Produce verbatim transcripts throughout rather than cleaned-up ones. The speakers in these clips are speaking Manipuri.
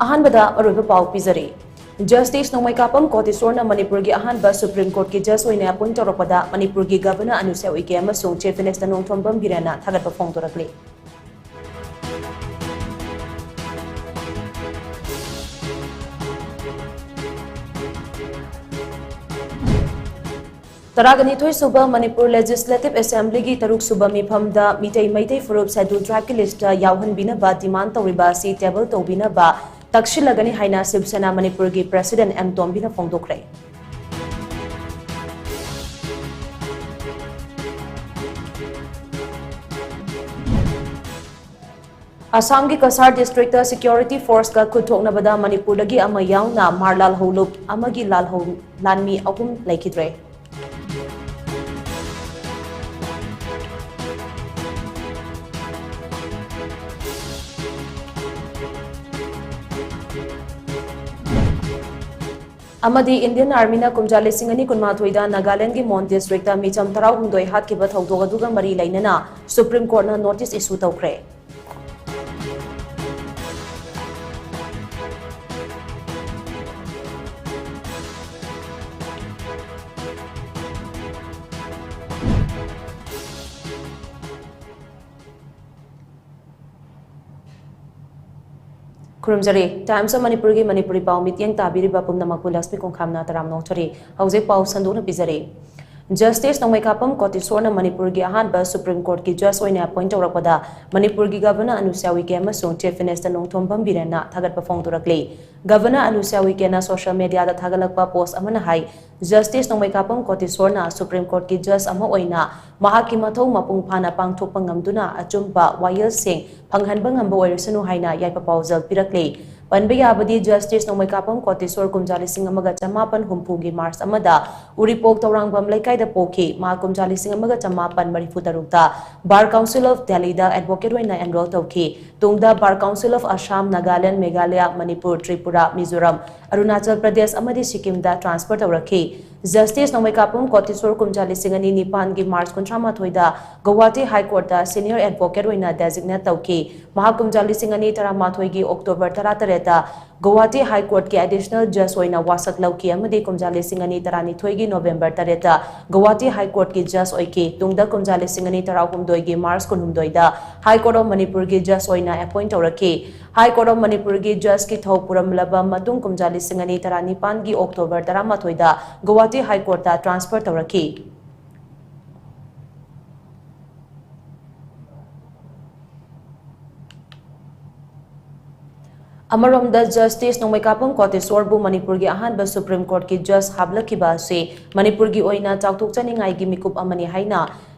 ꯑꯍꯥꯟꯕꯗ ꯑꯔꯣꯏꯕ ꯄꯥꯎ ꯄꯤꯖꯔꯤ꯫ ꯖꯁꯇꯤꯁ ꯅꯣꯡꯃꯩꯀꯥꯄꯝ ꯀꯣꯇꯤꯁꯣꯔꯅ ꯃꯅꯤꯄꯨꯔꯒꯤ ꯑꯍꯥꯟꯕ ꯁꯨꯄ꯭ꯔꯤꯝ ꯀꯣꯔꯠꯀꯤ ꯖꯁ ꯑꯣꯏꯅ ꯑꯦꯄꯣꯏꯟꯠ ꯇꯧꯔꯛꯄꯗ ꯃꯅꯤꯄꯨꯔꯒꯤ ꯒꯚꯔꯅꯔ ꯑꯅꯨꯁ꯭ꯌꯥ ꯎꯏꯀꯦ ꯑꯃꯁꯨꯡ ꯆꯤꯐ ꯃꯤꯅꯤꯁꯇꯔ ꯅꯣꯡꯊꯣꯝꯕꯝ ꯕꯤꯔꯦꯟꯅ ꯊꯥꯒꯠꯄ ꯐꯣꯡꯗꯣꯔꯛꯂꯤ꯫ ꯇꯔꯥꯒ ꯅꯤꯊꯣꯏ ꯁꯨꯕ ꯃꯅꯤꯄꯨꯔ ꯂꯦꯖꯤꯁꯂꯦꯇꯤꯚ ꯑꯦꯁꯦꯝꯕ꯭ꯂꯤꯒꯤ ꯇꯔꯨꯛ ꯁꯨꯕ ꯃꯤꯐꯝꯗ ꯃꯤꯇꯩ ꯃꯩꯇꯩ ꯐꯨꯔꯨꯞ ꯁꯦꯗꯨꯜ ꯇ꯭ꯔꯥꯏꯕꯀꯤ ꯂꯤꯁꯇ ꯌꯥꯎꯍꯟꯕꯤꯅꯕ ꯗꯤꯃꯥꯟ ꯇꯧꯔꯤꯕ ꯑꯁꯤ ꯇꯦꯕꯜ ꯇꯧꯕꯤꯅꯕ ꯇꯛꯁꯤꯜꯂꯒꯅꯤ ꯍꯥꯏꯅ ꯁꯤꯕ ꯁꯦꯅꯥ ꯃꯅꯤꯄꯨꯔꯒꯤ ꯄ꯭ꯔꯦꯁꯤꯗꯦꯟꯠ ꯑꯦꯝ ꯇꯣꯝꯕꯤꯅ ꯐꯣꯡꯗꯣꯛꯈ꯭ꯔꯦ꯫ ꯑꯁꯥꯝꯒꯤ ꯀꯁꯥꯔ ꯗꯤꯁꯇ꯭ꯔꯤꯛꯇ ꯁꯦꯀ꯭ꯌꯨꯔꯤꯇꯤ ꯐꯣꯔꯁꯀ ꯈꯨꯠꯊꯣꯛꯅꯕꯗ ꯃꯅꯤꯄꯨꯔꯗꯒꯤ ꯑꯃ ꯌꯥꯎꯅ ꯃꯥꯔ ꯂꯥꯜꯍꯧꯂꯨꯞ ꯑꯃꯒꯤ ꯂꯥꯜꯍꯧ-, ꯂꯥꯟꯃꯤ ꯑꯍꯨꯝ ꯂꯩꯈꯤꯗ꯭ꯔꯦ꯫ ꯑꯃꯗꯤ ꯏꯟꯗꯤꯌꯟ ꯑꯥꯔꯃꯤꯅ ꯀꯨꯝꯖꯥ ꯂꯤꯁꯤꯡ ꯑꯅꯤ ꯀꯨꯟꯃꯥꯊꯣꯏꯗ ꯅꯥꯒꯥꯂꯦꯟꯗꯒꯤ ꯃꯣꯟ ꯗꯤꯁꯇ꯭ꯔꯤꯛꯇ ꯃꯤꯆꯝ ꯇꯔꯥꯍꯨꯝꯗꯣꯏ ꯍꯥꯠꯈꯤꯕ ꯊꯧꯗꯣꯛ ꯑꯗꯨꯒ ꯃꯔꯤ ꯂꯩꯅꯅ ꯁꯨꯄ꯭ꯔꯤꯝ ꯀꯣꯔꯠꯅ ꯅꯣꯇꯤꯁ ꯏꯁꯨ ꯇꯧꯈ꯭ꯔꯦ꯫ ꯈꯨꯔꯨꯝꯖꯔꯤ꯫ Times of ꯃꯅꯤꯄꯨꯔꯒꯤ ꯃꯅꯤꯄꯨꯔꯤ ꯄꯥꯎ ꯃꯤꯠꯌꯦꯡ ꯇꯥꯕꯤꯔꯤꯕ ꯄꯨꯝꯅꯃꯛꯄꯨ ꯂꯛꯁꯃꯤ ꯈꯣꯡꯈꯥꯝꯅ ꯇꯔꯥꯝꯅ ꯑꯣꯛꯆꯔꯤ꯫ ꯍꯧꯖꯤꯛ ꯄꯥꯎ ꯁꯟꯗꯣꯛꯅ ꯄꯤꯖꯔꯤ꯫ ꯖꯁꯇꯤꯁ ꯅꯣꯡꯃꯩꯀꯥꯄꯝ ꯀꯣꯇꯤꯁꯣꯔꯅ ꯃꯅꯤꯄꯨꯔꯒꯤ ꯑꯍꯥꯟꯕ ꯁꯨꯄ꯭ꯔꯤꯝ ꯀꯣꯔꯠꯀꯤ ꯖꯁ ꯑꯣꯏꯅ ꯑꯦꯄꯣꯏꯟꯠ ꯇꯧꯔꯛꯄꯗ ꯃꯅꯤꯄꯨꯔꯒꯤ ꯒꯚꯔꯅꯔ ꯑꯅꯨꯁ꯭ꯌꯥ ꯎꯏꯀꯦ ꯑꯃꯁꯨꯡ ꯆꯤꯐ ꯃꯤꯅꯤꯁꯇꯔ ꯅꯣꯡꯊꯣꯝꯕꯝ ꯕꯤꯔꯦꯟꯅ ꯊꯥꯒꯠꯄ ꯐꯣꯡꯗꯣꯔꯛꯂꯤ꯫ ꯒꯚꯔꯅꯔ ꯑꯅꯨꯁ꯭ꯌꯥ ꯎꯏꯀꯦꯅ ꯁꯣꯁꯤꯌꯦꯜ ꯃꯤꯗꯤꯌꯥꯗ ꯊꯥꯒꯠꯂꯛꯄ ꯄꯣꯁꯠ ꯑꯃꯅ ꯍꯥꯏ, ꯖꯁꯇꯤꯁ ꯅꯣꯡꯃꯩꯀꯥꯄꯝ ꯀꯣꯇꯤꯁꯣꯔꯅ ꯁꯨꯄ꯭ꯔꯤꯝ ꯀꯣꯔꯠꯀꯤ ꯖꯁ ꯑꯃ ꯑꯣꯏꯅ ꯃꯍꯥꯛꯀꯤ ꯃꯊꯧ ꯃꯄꯨꯡ ꯐꯥꯅ ꯄꯥꯡꯊꯣꯛꯄ ꯉꯝꯗꯨꯅ ꯑꯆꯨꯝꯕ ꯋꯥꯌꯦꯜꯁꯤꯡ ꯐꯪꯍꯟꯕ ꯉꯝꯕ ꯑꯣꯏꯔꯁꯅꯨ ꯍꯥꯏꯅ ꯌꯥꯏꯐ ꯄꯥꯎꯖꯦꯜ ꯄꯤꯔꯛꯂꯤ꯫ ꯄꯟꯕ ꯌꯥꯕꯗꯤ, ꯖꯁꯇꯤꯁ ꯅꯣꯡꯃꯩꯀꯥꯄꯝ ꯀꯣꯇꯦꯁꯣꯔ ꯀꯨꯝꯖꯥ ꯂꯤꯁꯤꯡ ꯑꯃꯒ ꯆꯃꯥꯄꯟ ꯍꯨꯝꯐꯨꯒꯤ ꯃꯥꯔꯆ ꯑꯃꯗ ꯎꯔꯤꯄꯣꯛ ꯇꯧꯔꯥꯡꯕꯝ ꯂꯩꯀꯥꯏꯗ ꯄꯣꯛꯈꯤ꯫ ꯃꯍꯥꯛ ꯀꯨꯝꯖꯥ ꯂꯤꯁꯤꯡ ꯑꯃꯒ ꯆꯃꯥꯄꯟ ꯃꯔꯤꯐꯨ ꯇꯔꯨꯛꯇ Bar Council of Delhi the advocate ꯑꯣꯏꯅ enroll ꯇꯧꯈꯤ꯫ ꯇꯨꯡꯗ Bar Council of Assam, Nagaland, Meghalaya, Manipur, Tripura, Mizoram, Arunachal Pradesh ꯑꯃꯗꯤ ꯁꯤꯛꯀꯤꯝꯗ transfer ꯇꯧꯔꯛꯈꯤ꯫ ꯖꯁꯇꯤꯁ ꯅꯣꯡꯃꯩꯀꯥꯄꯝ ꯀꯣꯇꯦꯁꯣꯔ ꯀꯨꯝꯖꯥ ꯂꯤꯁꯤꯡ ꯑꯅꯤ ꯅꯤꯄꯥꯟꯒꯤ ꯃꯥꯔꯆ ꯀꯨꯟꯊ꯭ꯔꯥ ꯃꯥꯊꯣꯏꯗ ꯒꯧꯍꯥꯇꯤ ꯍꯥꯏ ꯀꯣꯔꯠꯇ senior advocate ꯑꯣꯏꯅ designate ꯇꯧꯈꯤ꯫ ꯃꯍꯥꯛ ꯀꯨꯝꯖꯥ ꯂꯤꯁꯤꯡ ꯑꯅꯤ ꯇꯔꯥꯃꯥꯊꯣꯏꯒꯤ ꯑꯣꯛꯇꯣꯕꯔ ꯇꯔꯥꯇꯔꯦꯠꯇ ꯒꯧꯍꯥꯇꯤ ꯍꯥꯏ ꯀꯣꯔꯠꯀꯤ additional judge ꯑꯣꯏꯅ ꯋꯥꯁꯛ ꯂꯧꯈꯤ ꯑꯃꯗꯤ ꯀꯨꯝꯖꯥ ꯂꯤꯁꯤꯡ ꯑꯅꯤ ꯇꯔꯥꯅꯤꯊꯣꯏꯒꯤ ꯅꯣꯕꯦꯝꯕꯔ ꯇꯔꯦꯠꯇ ꯒꯧꯍꯥꯇꯤ ꯍꯥꯏ ꯀꯣꯔꯠꯀꯤ judge ꯑꯣꯏꯈꯤ꯫ ꯇꯨꯡꯗ ꯀꯨꯝꯖꯥ ꯂꯤꯁꯤꯡ ꯑꯅꯤ ꯇꯔꯥꯍꯨꯝꯗꯣꯏꯒꯤ ꯃꯥꯔꯆ ꯀꯨꯟꯍꯨꯝꯗꯣꯏꯗ High Court of ꯃꯅꯤꯄꯨꯔꯒꯤ judge ꯑꯣꯏꯅ appoint ꯇꯧꯔꯛꯈꯤ꯫ High Court of ꯃꯅꯤꯄꯨꯔꯒꯤ judgeꯀꯤ ꯊꯧ ꯄꯨꯔꯝꯂꯕ ꯃꯇꯨꯡ, ꯀꯨꯝꯖꯥ ꯂꯤꯁꯤꯡ ꯑꯅꯤ ꯇꯔꯥꯅꯤꯄꯥꯟꯒꯤ ꯑꯣꯛꯇꯣꯕꯔ ꯇꯔꯥꯃꯥꯊꯣꯏꯗ ꯒꯧꯍꯥꯇꯤ ꯍꯥꯏ ꯀꯣꯔꯠꯇ transfer ꯇꯧꯔꯛꯈꯤ꯫ ꯑꯃꯔꯣꯝꯗ, ꯖꯁꯇꯤꯁ ꯅꯣꯡꯃꯩꯀꯥꯄꯝ ꯀꯣꯇꯦꯁꯣꯔꯕꯨ ꯃꯅꯤꯄꯨꯔꯒꯤ ꯑꯍꯥꯟꯕ ꯁꯨꯄ꯭ꯔꯤꯝ ꯀꯣꯔꯠꯀꯤ ꯖꯁ ꯍꯥꯞꯂꯛꯈꯤꯕ ꯑꯁꯤ ꯃꯅꯤꯄꯨꯔꯒꯤ ꯑꯣꯏꯅ ꯆꯥꯎꯊꯣꯛꯆꯅꯤꯡꯉꯥꯏꯒꯤ ꯃꯤꯀꯨꯞ ꯑꯃꯅꯤ ꯍꯥꯏꯅ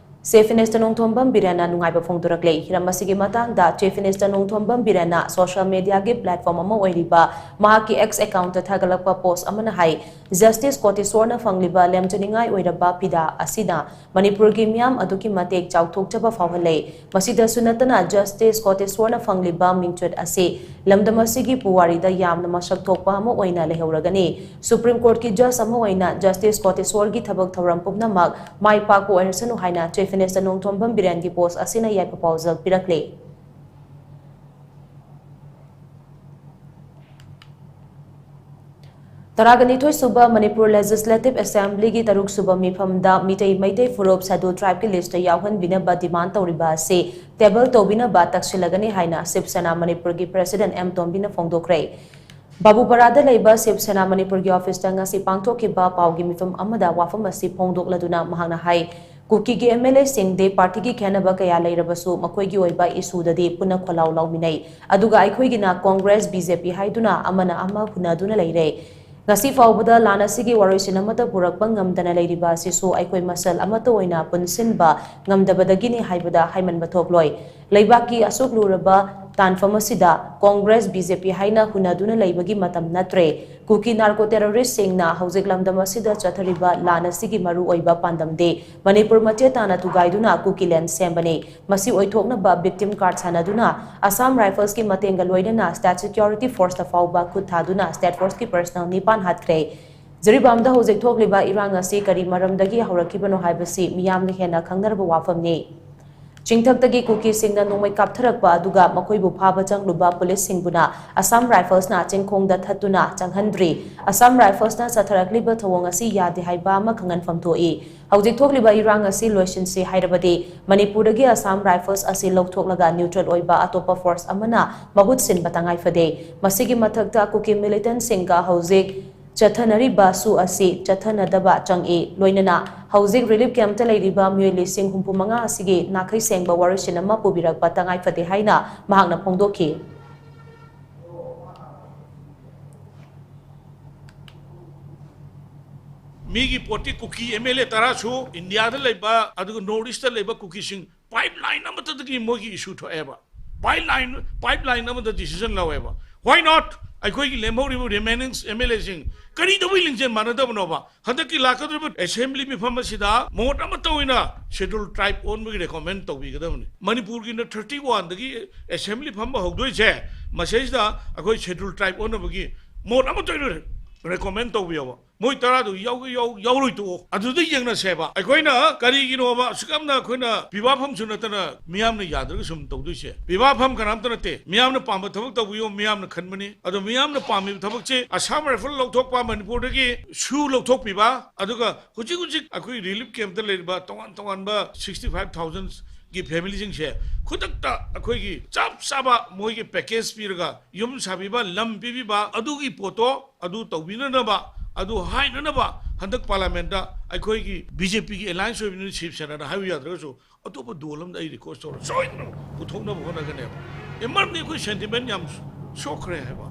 Chief Minister ꯅꯣꯡꯊꯣꯝꯕꯝ ꯕꯤꯔꯦꯟꯅ ꯅꯨꯡꯉꯥꯏꯕ ꯐꯣꯡꯗꯣꯔꯛꯂꯦ꯫ ꯍꯤꯔꯝ ꯑꯁꯤꯒꯤ ꯃꯇꯥꯡꯗ Chief Minister Nongthombam ꯕꯤꯔꯦꯟꯅ social mediaꯒꯤ platform ꯑꯃ ꯑꯣꯏꯔꯤꯕ ꯃꯍꯥꯛꯀꯤ X accountꯇ ꯊꯥꯒꯠꯂꯛꯄ post ꯑꯃꯅ ꯍꯥꯏ, ꯖꯁꯇꯤꯁ ꯀꯣꯇꯦꯁꯣꯔꯅ ꯐꯪꯂꯤꯕ ꯂꯦꯝꯖꯅꯤꯡꯉꯥꯏ ꯑꯣꯏꯔꯕ ꯐꯤꯗꯥ ꯑꯁꯤꯅ ꯃꯅꯤꯄꯨꯔꯒꯤ ꯃꯤꯌꯥꯝ ꯑꯗꯨꯛꯀꯤ ꯃꯇꯤꯛ ꯆꯥꯎꯊꯣꯛꯆꯕ ꯐꯥꯎꯍꯜꯂꯦ꯫ ꯃꯁꯤꯗꯁꯨ ꯅꯠꯇꯅ, ꯖꯁꯇꯤꯁ ꯀꯣꯇꯦꯁꯣꯔꯅ ꯐꯪꯂꯤꯕ ꯃꯤꯡꯆꯠ ꯑꯁꯤ ꯂꯝꯗꯝ ꯑꯁꯤꯒꯤ ꯄꯨꯋꯥꯔꯤꯗ ꯌꯥꯝꯅ ꯃꯁꯛ ꯊꯣꯛꯄ ꯑꯃ ꯑꯣꯏꯅ ꯂꯩꯍꯧꯔꯒꯅꯤ꯫ ꯁꯨꯄ꯭ꯔꯤꯝ ꯀꯣꯔꯠꯀꯤ ꯖꯁ ꯑꯃ ꯑꯣꯏꯅ ꯖꯁꯇꯤꯁ ꯀꯣꯇꯦꯁꯣꯔꯒꯤ ꯊꯕꯛ ꯊꯧꯔꯝ ꯄꯨꯝꯅꯃꯛ ꯃꯥꯏ ꯄꯥꯛꯄ ꯑꯣꯏꯔꯁꯅꯨ ꯍꯥꯏꯅ Chief Minister ꯅꯣꯡꯊꯣꯝꯕꯝ ꯕꯤꯔꯦꯟꯒꯤ post ꯑꯁꯤꯅ ꯌꯥꯏꯐ ꯄꯥꯎꯖꯦꯜ ꯄꯤꯔꯛꯂꯦ꯫ ꯇꯔꯥꯒ ꯅꯤꯊꯣꯏ ꯁꯨꯕ ꯃꯅꯤꯄꯨꯔ Legislative Assemblyꯒꯤ ꯇꯔꯨꯛ ꯁꯨꯕ ꯃꯤꯐꯝꯗ ꯃꯤꯇꯩ ꯃꯩꯇꯩ ꯐꯨꯔꯨꯞ Scheduled Tribeꯀꯤ listꯇ ꯌꯥꯎꯍꯟꯕꯤꯅꯕ demand ꯇꯧꯔꯤꯕ ꯑꯁꯤ table ꯇꯧꯕꯤꯅꯕ ꯇꯛꯁꯤꯜꯂꯒꯅꯤ ꯍꯥꯏꯅ ꯁꯤꯕ ꯁꯦꯅꯥ ꯃꯅꯤꯄꯨꯔꯒꯤ President ꯑꯦꯝ ꯇꯣꯝꯕꯤꯅ ꯐꯣꯡꯗꯣꯛꯈ꯭ꯔꯦ꯫ ꯕꯥꯕꯨꯄꯥꯔꯥꯗ ꯂꯩꯕ ꯁꯤꯕ ꯁꯦꯅꯥ ꯃꯅꯤꯄꯨꯔꯒꯤ officeꯇ ꯉꯁꯤ ꯄꯥꯡꯊꯣꯛꯈꯤꯕ ꯄꯥꯎꯒꯤ ꯃꯤꯐꯝ ꯑꯃꯗ ꯋꯥꯐꯝ ꯑꯁꯤ ꯐꯣꯡꯗꯣꯛꯂꯗꯨꯅ ꯃꯍꯥꯛꯅ ꯍꯥꯏ, ꯀꯨꯀꯤꯒꯤ MLAꯁꯤꯡꯗꯤ partyꯒꯤ ꯈꯦꯟꯅꯕ ꯀꯌꯥ ꯂꯩꯔꯕꯁꯨ ꯃꯈꯣꯏꯒꯤ ꯑꯣꯏꯕ issueꯗꯗꯤ ꯄꯨꯟꯅ ꯈꯣꯜꯂꯥꯎ ꯂꯥꯎꯃꯤꯟꯅꯩ꯫ ꯑꯗꯨꯒ ꯑꯩꯈꯣꯏꯒꯤꯅ Congress, BJP ꯍꯥꯏꯗꯨꯅ ꯑꯃꯅ ꯑꯃ ꯍꯨꯟꯅꯗꯨꯅ ꯂꯩꯔꯦ꯫ ꯉꯁꯤ ꯐꯥꯎꯕꯗ ꯂꯥꯟ ꯑꯁꯤꯒꯤ ꯋꯥꯔꯣꯏꯁꯤꯟ ꯑꯃꯠꯇ ꯄꯨꯔꯛꯄ ꯉꯝꯗꯅ ꯂꯩꯔꯤꯕ ꯑꯁꯤꯁꯨ ꯑꯩꯈꯣꯏ ꯃꯁꯦꯜ ꯑꯃꯠꯇ ꯑꯣꯏꯅ ꯄꯨꯟꯁꯤꯟꯕ ꯉꯝꯗꯕꯗꯒꯤꯅꯤ ꯍꯥꯏꯕꯗ ꯍꯥꯏꯃꯟꯕ ꯊꯣꯛꯂꯣꯏ꯫ ꯂꯩꯕꯥꯛꯀꯤ ꯑꯁꯨꯛ ꯂꯨꯔꯕ ꯇꯥꯟꯐꯝ ꯑꯁꯤꯗ ꯀꯣꯡꯒ꯭ꯔꯦꯁ, ꯕꯤ ꯖꯦ ꯄꯤ ꯍꯥꯏꯅ ꯍꯨꯟꯅꯗꯨꯅ ꯂꯩꯕꯒꯤ ꯃꯇꯝ ꯅꯠꯇ꯭ꯔꯦ꯫ ꯀꯨꯀꯤ ꯅꯥꯔꯀꯣ ꯇꯦꯔꯣꯔꯤꯁ꯭ꯠꯁꯤꯡꯅ ꯍꯧꯖꯤꯛ ꯂꯝꯗꯝ ꯑꯁꯤꯗ ꯆꯠꯊꯔꯤꯕ ꯂꯥꯟ ꯑꯁꯤꯒꯤ ꯃꯔꯨꯑꯣꯏꯕ ꯄꯥꯟꯗꯝꯗꯤ ꯃꯅꯤꯄꯨꯔ ꯃꯆꯦꯠ ꯇꯥꯅ ꯊꯨꯒꯥꯏꯗꯨꯅ ꯀꯨꯀꯤꯂꯦꯟ ꯁꯦꯝꯕꯅꯤ꯫ ꯃꯁꯤ ꯑꯣꯏꯊꯣꯛꯅꯕ ꯕꯤꯛꯇꯤꯝ ꯀꯥꯔꯗ ꯁꯥꯟꯅꯗꯨꯅ ꯑꯁꯥꯝ ꯔꯥꯏꯐꯜꯁꯀꯤ ꯃꯇꯦꯡꯒ ꯂꯣꯏꯅꯅ ꯁ꯭ꯇꯦꯠ ꯁꯦꯀ꯭ꯌꯨꯔꯤꯇꯤ ꯐꯣꯔꯁꯇ ꯐꯥꯎꯕ ꯈꯨꯠ ꯊꯥꯗꯨꯅ ꯁ꯭ꯇꯦꯠ ꯐꯣꯔꯁꯀꯤ ꯄꯔꯁꯅꯦꯜ ꯅꯤꯄꯥꯟ ꯍꯥꯠꯈ꯭ꯔꯦ꯫ ꯖꯤꯔꯤꯕꯥꯝꯗ ꯍꯧꯖꯤꯛ ꯊꯣꯛꯂꯤꯕ ꯏꯔꯥꯡ ꯑꯁꯤ ꯀꯔꯤ ꯃꯔꯝꯗꯒꯤ ꯍꯧꯔꯛꯈꯤꯕꯅꯣ ꯍꯥꯏꯕꯁꯤ ꯃꯤꯌꯥꯝꯅ ꯍꯦꯟꯅ ꯈꯪꯅꯔꯕ ꯋꯥꯐꯝꯅꯤ꯫ ꯆꯤꯡꯊꯛꯇꯒꯤ ꯀꯨꯀꯤꯁꯤꯡꯅ ꯅꯣꯡꯃꯩ ꯀꯥꯞꯊꯔꯛꯄ ꯑꯗꯨꯒ ꯃꯈꯣꯏꯕꯨ ꯐꯥꯕ ꯆꯪꯂꯨꯕ ꯄꯨꯂꯤꯁꯁꯤꯡꯕꯨꯅ ꯑꯁꯥꯝ ꯔꯥꯏꯐꯜꯁꯅ ꯆꯤꯡꯈꯣꯡꯗ ꯊꯠꯇꯨꯅ ꯆꯪꯍꯟꯗ꯭ꯔꯤ꯫ ꯑꯁꯥꯝ ꯔꯥꯏꯐꯜꯁꯅ ꯆꯠꯊꯔꯛꯂꯤꯕ ꯊꯧꯑꯣꯡ ꯑꯁꯤ ꯌꯥꯗꯦ ꯍꯥꯏꯕ ꯑꯃ ꯈꯪꯍꯟꯐꯝ ꯊꯣꯛꯏ꯫ ꯍꯧꯖꯤꯛ ꯊꯣꯛꯂꯤꯕ ꯏꯔꯥꯡ ꯑꯁꯤ ꯂꯣꯏꯁꯤꯟꯁꯤ ꯍꯥꯏꯔꯕꯗꯤ ꯃꯅꯤꯄꯨꯔꯗꯒꯤ ꯑꯁꯥꯝ ꯔꯥꯏꯐꯜꯁ ꯑꯁꯤ ꯂꯧꯊꯣꯛꯂꯒ ꯅ꯭ꯌꯨꯇ꯭ꯔꯦꯜ ꯑꯣꯏꯕ ꯑꯇꯣꯞꯄ ꯐꯣꯔꯁ ꯑꯃꯅ ꯃꯍꯨꯠ ꯁꯤꯟꯕ ꯇꯉꯥꯏ ꯐꯗꯦ꯫ ꯃꯁꯤꯒꯤ ꯃꯊꯛꯇ ꯀꯨꯀꯤ ꯃꯤꯂꯤꯇꯦꯟꯠꯁꯤꯡꯒ ꯍꯧꯖꯤꯛ ꯆꯠꯊꯅꯔꯤꯕ ꯁꯨ ꯑꯁꯤ ꯆꯠꯊꯅꯗꯕ ꯆꯪꯏ꯫ ꯂꯣꯏꯅꯅ ꯍꯧꯖꯤꯛ ꯔꯤꯂꯤꯐ ꯀꯦꯝꯞꯇ ꯂꯩꯔꯤꯕ ꯃꯤꯑꯣꯏ ꯂꯤꯁꯤꯡ ꯍꯨꯝꯐꯨ ꯃꯉꯥ ꯑꯁꯤꯒꯤ ꯅꯥꯈꯩ ꯁꯦꯡꯕ ꯋꯥꯔꯣꯏꯁꯤꯟ ꯑꯃ ꯄꯨꯕꯤꯔꯛꯄ ꯇꯉꯥꯏ ꯐꯗꯦ ꯍꯥꯏꯅ ꯃꯍꯥꯛꯅ ꯐꯣꯡꯗꯣꯛꯈꯤ꯫ ꯃꯤꯒꯤ ꯄꯣꯠꯇꯤ ꯀꯨꯀꯤ ꯑꯦꯝ ꯑꯦꯜ ꯑꯦ ꯇꯔꯥꯁꯨ ꯏꯟꯗꯤꯌꯥꯗ ꯂꯩꯕ ꯑꯗꯨꯒ ꯅꯣꯔꯠ ꯏꯁꯇ ꯂꯩꯕ ꯀꯨꯀꯤꯁꯤꯡ ꯄꯥꯏꯞ ꯂꯥꯏꯟ ꯑꯃꯠꯇꯗꯒꯤ ꯃꯣꯏꯒꯤ ꯏꯁꯨ ꯊꯣꯛꯑꯦꯕ꯫ ꯄꯥꯏꯞ ꯂꯥꯏꯟ ꯄꯥꯏꯞ ꯂꯥꯏꯟ ꯑꯃꯗ ꯗꯤꯁꯤꯖꯟ ꯂꯧꯋꯦꯕ꯫ Why not? ꯑꯩꯈꯣꯏꯒꯤ ꯂꯦꯝꯍꯧꯔꯤꯕ ꯔꯤꯃꯦꯅꯤꯡ ꯑꯦꯝ ꯑꯦꯜ ꯑꯦꯁꯤꯡ ꯀꯔꯤ ꯇꯧꯕꯩ ꯂꯤꯡꯖꯦꯜ ꯃꯥꯟꯅꯗꯕꯅꯣꯕ? ꯍꯟꯗꯛꯀꯤ ꯂꯥꯛꯀꯗꯧꯔꯤꯕ ꯑꯦꯁꯦꯝꯕ꯭ꯂꯤ ꯃꯤꯐꯝ ꯑꯁꯤꯗ ꯃꯣꯠ ꯑꯃꯠꯇ ꯑꯣꯏꯅ ꯁꯦꯗ꯭ꯌꯨꯜ ꯇ꯭ꯔꯥꯏꯕ ꯑꯣꯟꯕꯒꯤ ꯔꯦꯀꯣꯃꯦꯟ ꯇꯧꯕꯤꯒꯗꯕꯅꯤ꯫ ꯃꯅꯤꯄꯨꯔꯒꯤꯅ ꯊꯥꯔꯇꯤ ꯋꯥꯟꯗꯒꯤ ꯑꯦꯁꯦꯝꯕ꯭ꯂꯤ ꯐꯝꯕ ꯍꯧꯗꯣꯏꯁꯦ, ꯃꯁꯤꯗꯩꯁꯤꯗ ꯑꯩꯈꯣꯏ ꯁꯦꯗ꯭ꯌꯨꯜ ꯇ꯭ꯔꯥꯏꯕ ꯑꯣꯟꯅꯕꯒꯤ ꯃꯣꯠ ꯑꯃꯠꯇ ꯑꯣꯏꯅ ꯔꯦꯀꯣꯃꯦꯟ ꯇꯧꯕꯤꯌꯣꯕ꯫ ꯃꯣꯏ ꯇꯔꯥꯗꯨ ꯌꯥꯎꯒꯦ ꯌꯥꯎ ꯌꯥꯎꯔꯣꯏ ꯇꯣꯛꯑꯣ꯫ ꯑꯗꯨꯗ ꯌꯦꯡꯅꯁꯦꯕ꯫ ꯑꯩꯈꯣꯏꯅ ꯀꯔꯤꯒꯤꯅꯣꯕ ꯑꯁꯨꯛ ꯌꯥꯝꯅ ꯑꯩꯈꯣꯏꯅ ꯄꯤꯕꯥ ꯐꯝꯁꯨ ꯅꯠꯇꯅ ꯃꯤꯌꯥꯝꯅ ꯌꯥꯗ꯭ꯔꯒ ꯁꯨꯝ ꯇꯧꯗꯣꯏꯁꯦ? ꯄꯤꯕꯥ ꯐꯝ ꯀꯅꯥꯝꯇ ꯅꯠꯇꯦ꯫ ꯃꯤꯌꯥꯝꯅ ꯄꯥꯝꯕ ꯊꯕꯛ ꯇꯧꯕꯤꯌꯣ, ꯃꯤꯌꯥꯝꯅ ꯈꯟꯕꯅꯤ꯫ ꯑꯗꯣ ꯃꯤꯌꯥꯝꯅ ꯄꯥꯝꯃꯤꯕ ꯊꯕꯛꯁꯦ ꯑꯁꯥꯝ ꯔꯥꯏꯐꯜ ꯂꯧꯊꯣꯛꯄ, ꯃꯅꯤꯄꯨꯔꯗꯒꯤ ꯁꯨ ꯂꯧꯊꯣꯛꯄꯤꯕ, ꯑꯗꯨꯒ ꯍꯧꯖꯤꯛ ꯍꯧꯖꯤꯛ ꯑꯩꯈꯣꯏ ꯔꯤꯂꯤꯐ ꯀꯦꯝꯞꯇ ꯂꯩꯔꯤꯕ ꯇꯣꯉꯥꯟ ꯇꯣꯉꯥꯟꯕ ꯁꯤꯛꯁꯇꯤ ꯐꯥꯏꯚ ꯊꯥꯎꯖꯟꯒꯤ ꯐꯦꯃꯤꯂꯤꯁꯤꯡꯁꯦ ꯈꯨꯗꯛꯇ ꯑꯩꯈꯣꯏꯒꯤ ꯆꯞ ꯆꯥꯕ ꯃꯣꯏꯒꯤ ꯄꯦꯀꯦꯖ ꯄꯤꯔꯒ ꯌꯨꯝ ꯁꯥꯕꯤꯕ, ꯂꯝ ꯄꯤꯕꯤꯕ, ꯑꯗꯨꯒꯤ ꯄꯣꯠꯇꯣ ꯑꯗꯨ ꯇꯧꯕꯤꯅꯅꯕ, ꯑꯗꯨ ꯍꯥꯏꯅꯅꯕ ꯍꯟꯗꯛ ꯄꯥꯔꯂꯤꯌꯥꯃꯦꯟꯠꯇ ꯑꯩꯈꯣꯏꯒꯤ ꯕꯤ ꯖꯦ ꯄꯤꯒꯤ ꯑꯦꯂꯥꯏꯟꯁ ꯑꯣꯏꯕꯅꯤꯅ ꯁꯤꯕ ꯁꯦꯅꯥꯗ ꯍꯥꯏꯕ ꯌꯥꯗ꯭ꯔꯒꯁꯨ ꯑꯇꯣꯞꯄ ꯗꯣꯜ ꯑꯃꯗ ꯑꯩ ꯔꯤꯀ꯭ꯋꯦꯁ ꯇꯧꯔ ꯁꯣꯏꯗꯅ ꯄꯨꯊꯣꯛꯅꯕ ꯍꯣꯠꯅꯒꯅꯦꯕ꯫ ꯑꯦ, ꯃꯔꯝꯗꯤ ꯑꯩꯈꯣꯏ ꯁꯦꯟꯇꯤꯃꯦꯟꯠ ꯌꯥꯝ ꯁꯣꯛꯈ꯭ꯔꯦ ꯍꯥꯏꯕ꯫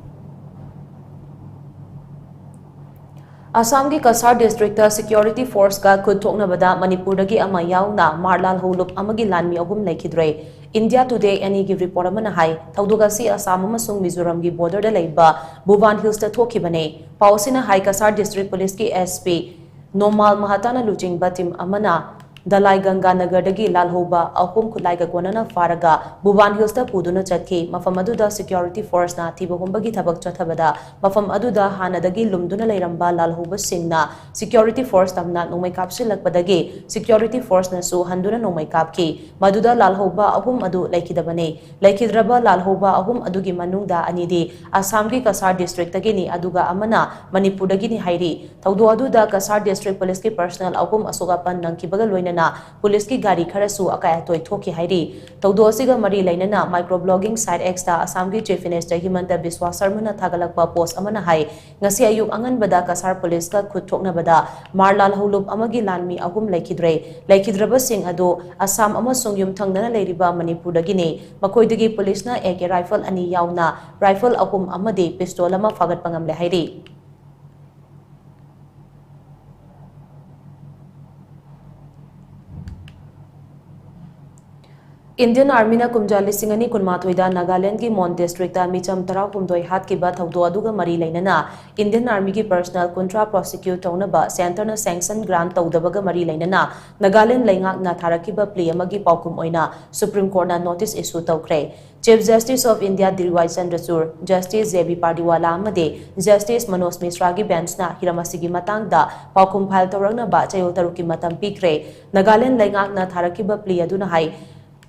ꯑꯁꯥꯝꯒꯤ ꯀꯁꯥꯔ ꯗꯤꯁꯇ꯭ꯔꯤꯛꯇ ꯁꯦꯀ꯭ꯌꯨꯔꯤꯇꯤ ꯐꯣꯔꯁꯀ ꯈꯨꯠ ꯊꯣꯛꯅꯕꯗ ꯃꯅꯤꯄꯨꯔꯗꯒꯤ ꯑꯃ ꯌꯥꯎꯅ ꯃꯥꯔꯂꯥꯜ ꯍꯧꯂꯨꯞ ꯑꯃꯒꯤ ꯂꯥꯟꯃꯤ ꯑꯍꯨꯝ ꯂꯩꯈꯤꯗ꯭ꯔꯦ꯫ India Today ꯑꯅꯤꯒꯤ report ꯑꯃꯅ ꯍꯥꯏ, ꯊꯧꯗꯣꯛ ꯑꯁꯤ ꯑꯁꯥꯝ ꯑꯃꯁꯨꯡ ꯃꯤꯖꯣꯔꯥꯝꯒꯤ borderꯗ ꯂꯩꯕ ꯕꯨꯕꯥꯟ Hillsꯇ ꯊꯣꯛꯈꯤꯕꯅꯦ꯫ ꯄꯥꯎ ꯑꯁꯤꯅ ꯍꯥꯏ, ꯀꯁꯥꯔ district policeꯀꯤ S P ꯅꯣꯃꯥꯜ ꯃꯍꯥꯇꯥꯅ ꯂꯨꯆꯤꯡꯕ team ꯑꯃꯅ ꯗꯂꯥꯏ ꯒꯪꯒꯥ ꯅꯒꯔꯗꯒꯤ ꯂꯥꯜꯍꯧꯕ ꯑꯍꯨꯝ ꯈꯨꯠꯂꯥꯏꯒ ꯀꯣꯟꯅꯅ ꯐꯥꯔꯒ ꯕꯨꯕꯥꯟ Hillsꯇ ꯄꯨꯗꯨꯅ ꯆꯠꯈꯤ꯫ ꯃꯐꯝ ꯑꯗꯨꯗ security forceꯅ ꯊꯤꯕ ꯍꯨꯝꯕꯒꯤ ꯊꯕꯛ ꯆꯠꯊꯕꯗ, ꯃꯐꯝ ꯑꯗꯨꯗ ꯍꯥꯟꯅꯗꯒꯤ ꯂꯨꯝꯗꯨꯅ ꯂꯩꯔꯝꯕ ꯂꯥꯜꯍꯧꯕꯁꯤꯡꯅ security force ꯇꯝꯅ ꯅꯣꯡꯃꯩ ꯀꯥꯞꯁꯤꯜꯂꯛꯄꯗꯒꯤ security forceꯅꯁꯨ ꯍꯟꯗꯨꯅ ꯅꯣꯡꯃꯩ ꯀꯥꯞꯈꯤ꯫ ꯃꯗꯨꯗ ꯂꯥꯜꯍꯧꯕ ꯑꯍꯨꯝ ꯑꯗꯨ ꯂꯩꯈꯤꯗꯕꯅꯤ꯫ ꯂꯩꯈꯤꯗ꯭ꯔꯕ ꯂꯥꯜꯍꯧꯕ ꯑꯍꯨꯝ ꯑꯗꯨꯒꯤ ꯃꯅꯨꯡꯗ ꯑꯅꯤꯗꯤ ꯑꯁꯥꯝꯒꯤ ꯀꯁꯥꯔ districtꯇꯒꯤꯅꯤ, ꯑꯗꯨꯒ ꯑꯃꯅ ꯃꯅꯤꯄꯨꯔꯗꯒꯤꯅꯤ ꯍꯥꯏꯔꯤ꯫ ꯊꯧꯗꯣꯛ ꯑꯗꯨꯗ ꯀꯁꯥꯔ district policeꯀꯤ personnel ꯑꯍꯨꯝ ꯑꯁꯣꯛ ꯑꯄꯟ ꯅꯪꯈꯤꯕꯒ ꯂꯣꯏꯅꯅ policeꯀꯤ ꯒꯥꯔꯤ ꯈꯔꯁꯨ ꯑꯀꯥꯏ ꯑꯇꯣꯏ ꯊꯣꯛꯈꯤ ꯍꯥꯏꯔꯤ꯫ ꯊꯧꯗꯣꯛ ꯑꯁꯤꯒ ꯃꯔꯤ ꯂꯩꯅꯅ microblogging site Xꯇ ꯑꯁꯥꯝꯒꯤ Chief Minister ꯍꯤꯃꯟꯇ ꯕꯤꯁ꯭ꯋꯥ ꯁꯔꯃꯅ ꯊꯥꯒꯠꯂꯛꯄ post ꯑꯃꯅ ꯍꯥꯏ, ꯉꯁꯤ ꯑꯌꯨꯛ ꯑꯉꯟꯕꯗ ꯀꯁꯥꯔ policeꯀ ꯈꯨꯠ ꯊꯣꯛꯅꯕꯗ ꯃꯥꯔ ꯂꯥꯜꯍꯧꯂꯨꯞ ꯑꯃꯒꯤ ꯂꯥꯟꯃꯤ ꯑꯍꯨꯝ ꯂꯩꯈꯤꯗ꯭ꯔꯦ꯫ ꯂꯩꯈꯤꯗ꯭ꯔꯕꯁꯤꯡ ꯑꯗꯨ ꯑꯁꯥꯝ ꯑꯃꯁꯨꯡ ꯌꯨꯝꯊꯪꯅꯅ ꯂꯩꯔꯤꯕ ꯃꯅꯤꯄꯨꯔꯗꯒꯤꯅꯤ꯫ ꯃꯈꯣꯏꯗꯒꯤ policeꯅ AK rifle ꯑꯅꯤ ꯌꯥꯎꯅ rifle ꯑꯍꯨꯝ ꯑꯃꯗꯤ pistol ꯑꯃ ꯐꯥꯒꯠꯄ ꯉꯝꯂꯦ ꯍꯥꯏꯔꯤ꯫ Indian Armyꯅ ꯀꯨꯝꯖꯥ ꯂꯤꯁꯤꯡ ꯑꯅꯤ ꯀꯨꯟꯃꯥꯊꯣꯏꯗ ꯅꯥꯒꯥꯂꯦꯟꯗꯒꯤ ꯃꯣꯟ districtꯇ ꯃꯤꯆꯝ ꯇꯔꯥꯍꯨꯝꯗꯣꯏ ꯍꯥꯠꯈꯤꯕ ꯊꯧꯗꯣꯛ ꯑꯗꯨꯒ ꯃꯔꯤ ꯂꯩꯅꯅ Indian Armyꯒꯤ personnel ꯀꯨꯟꯊ꯭ꯔꯥ prosecute ꯇꯧꯅꯕ centreꯅ sanction grant ꯇꯧꯗꯕꯒ ꯃꯔꯤ ꯂꯩꯅꯅ ꯅꯥꯒꯥꯂꯦꯟꯗ ꯂꯩꯉꯥꯛꯅ ꯊꯥꯔꯛꯈꯤꯕ plea ꯑꯃꯒꯤ ꯄꯥꯎꯈꯨꯝ ꯑꯣꯏꯅ Supreme Courtꯅ notice issue ꯇꯧꯈ꯭ꯔꯦ꯫ Chief Justice of India D Y ꯆꯟꯗ꯭ꯔꯆꯨꯔ, Justice J B ꯄꯥꯔꯗꯤꯋꯥꯂꯥ ꯑꯃꯗꯤ Justice ꯃꯅꯣꯖ ꯃꯤꯁ꯭ꯔꯥꯒꯤ benchꯅ ꯍꯤꯔꯝ ꯑꯁꯤꯒꯤ ꯃꯇꯥꯡꯗ ꯄꯥꯎꯈꯨꯝ file ꯇꯧꯔꯛꯅꯕ ꯆꯌꯣꯜ ꯇꯔꯨꯛꯀꯤ ꯃꯇꯝ ꯄꯤꯈ꯭ꯔꯦ꯫ ꯅꯥꯒꯥꯂꯦꯟꯗ ꯂꯩꯉꯥꯛꯅ ꯊꯥꯔꯛꯈꯤꯕ plea ꯑꯗꯨꯅ ꯍꯥꯏ,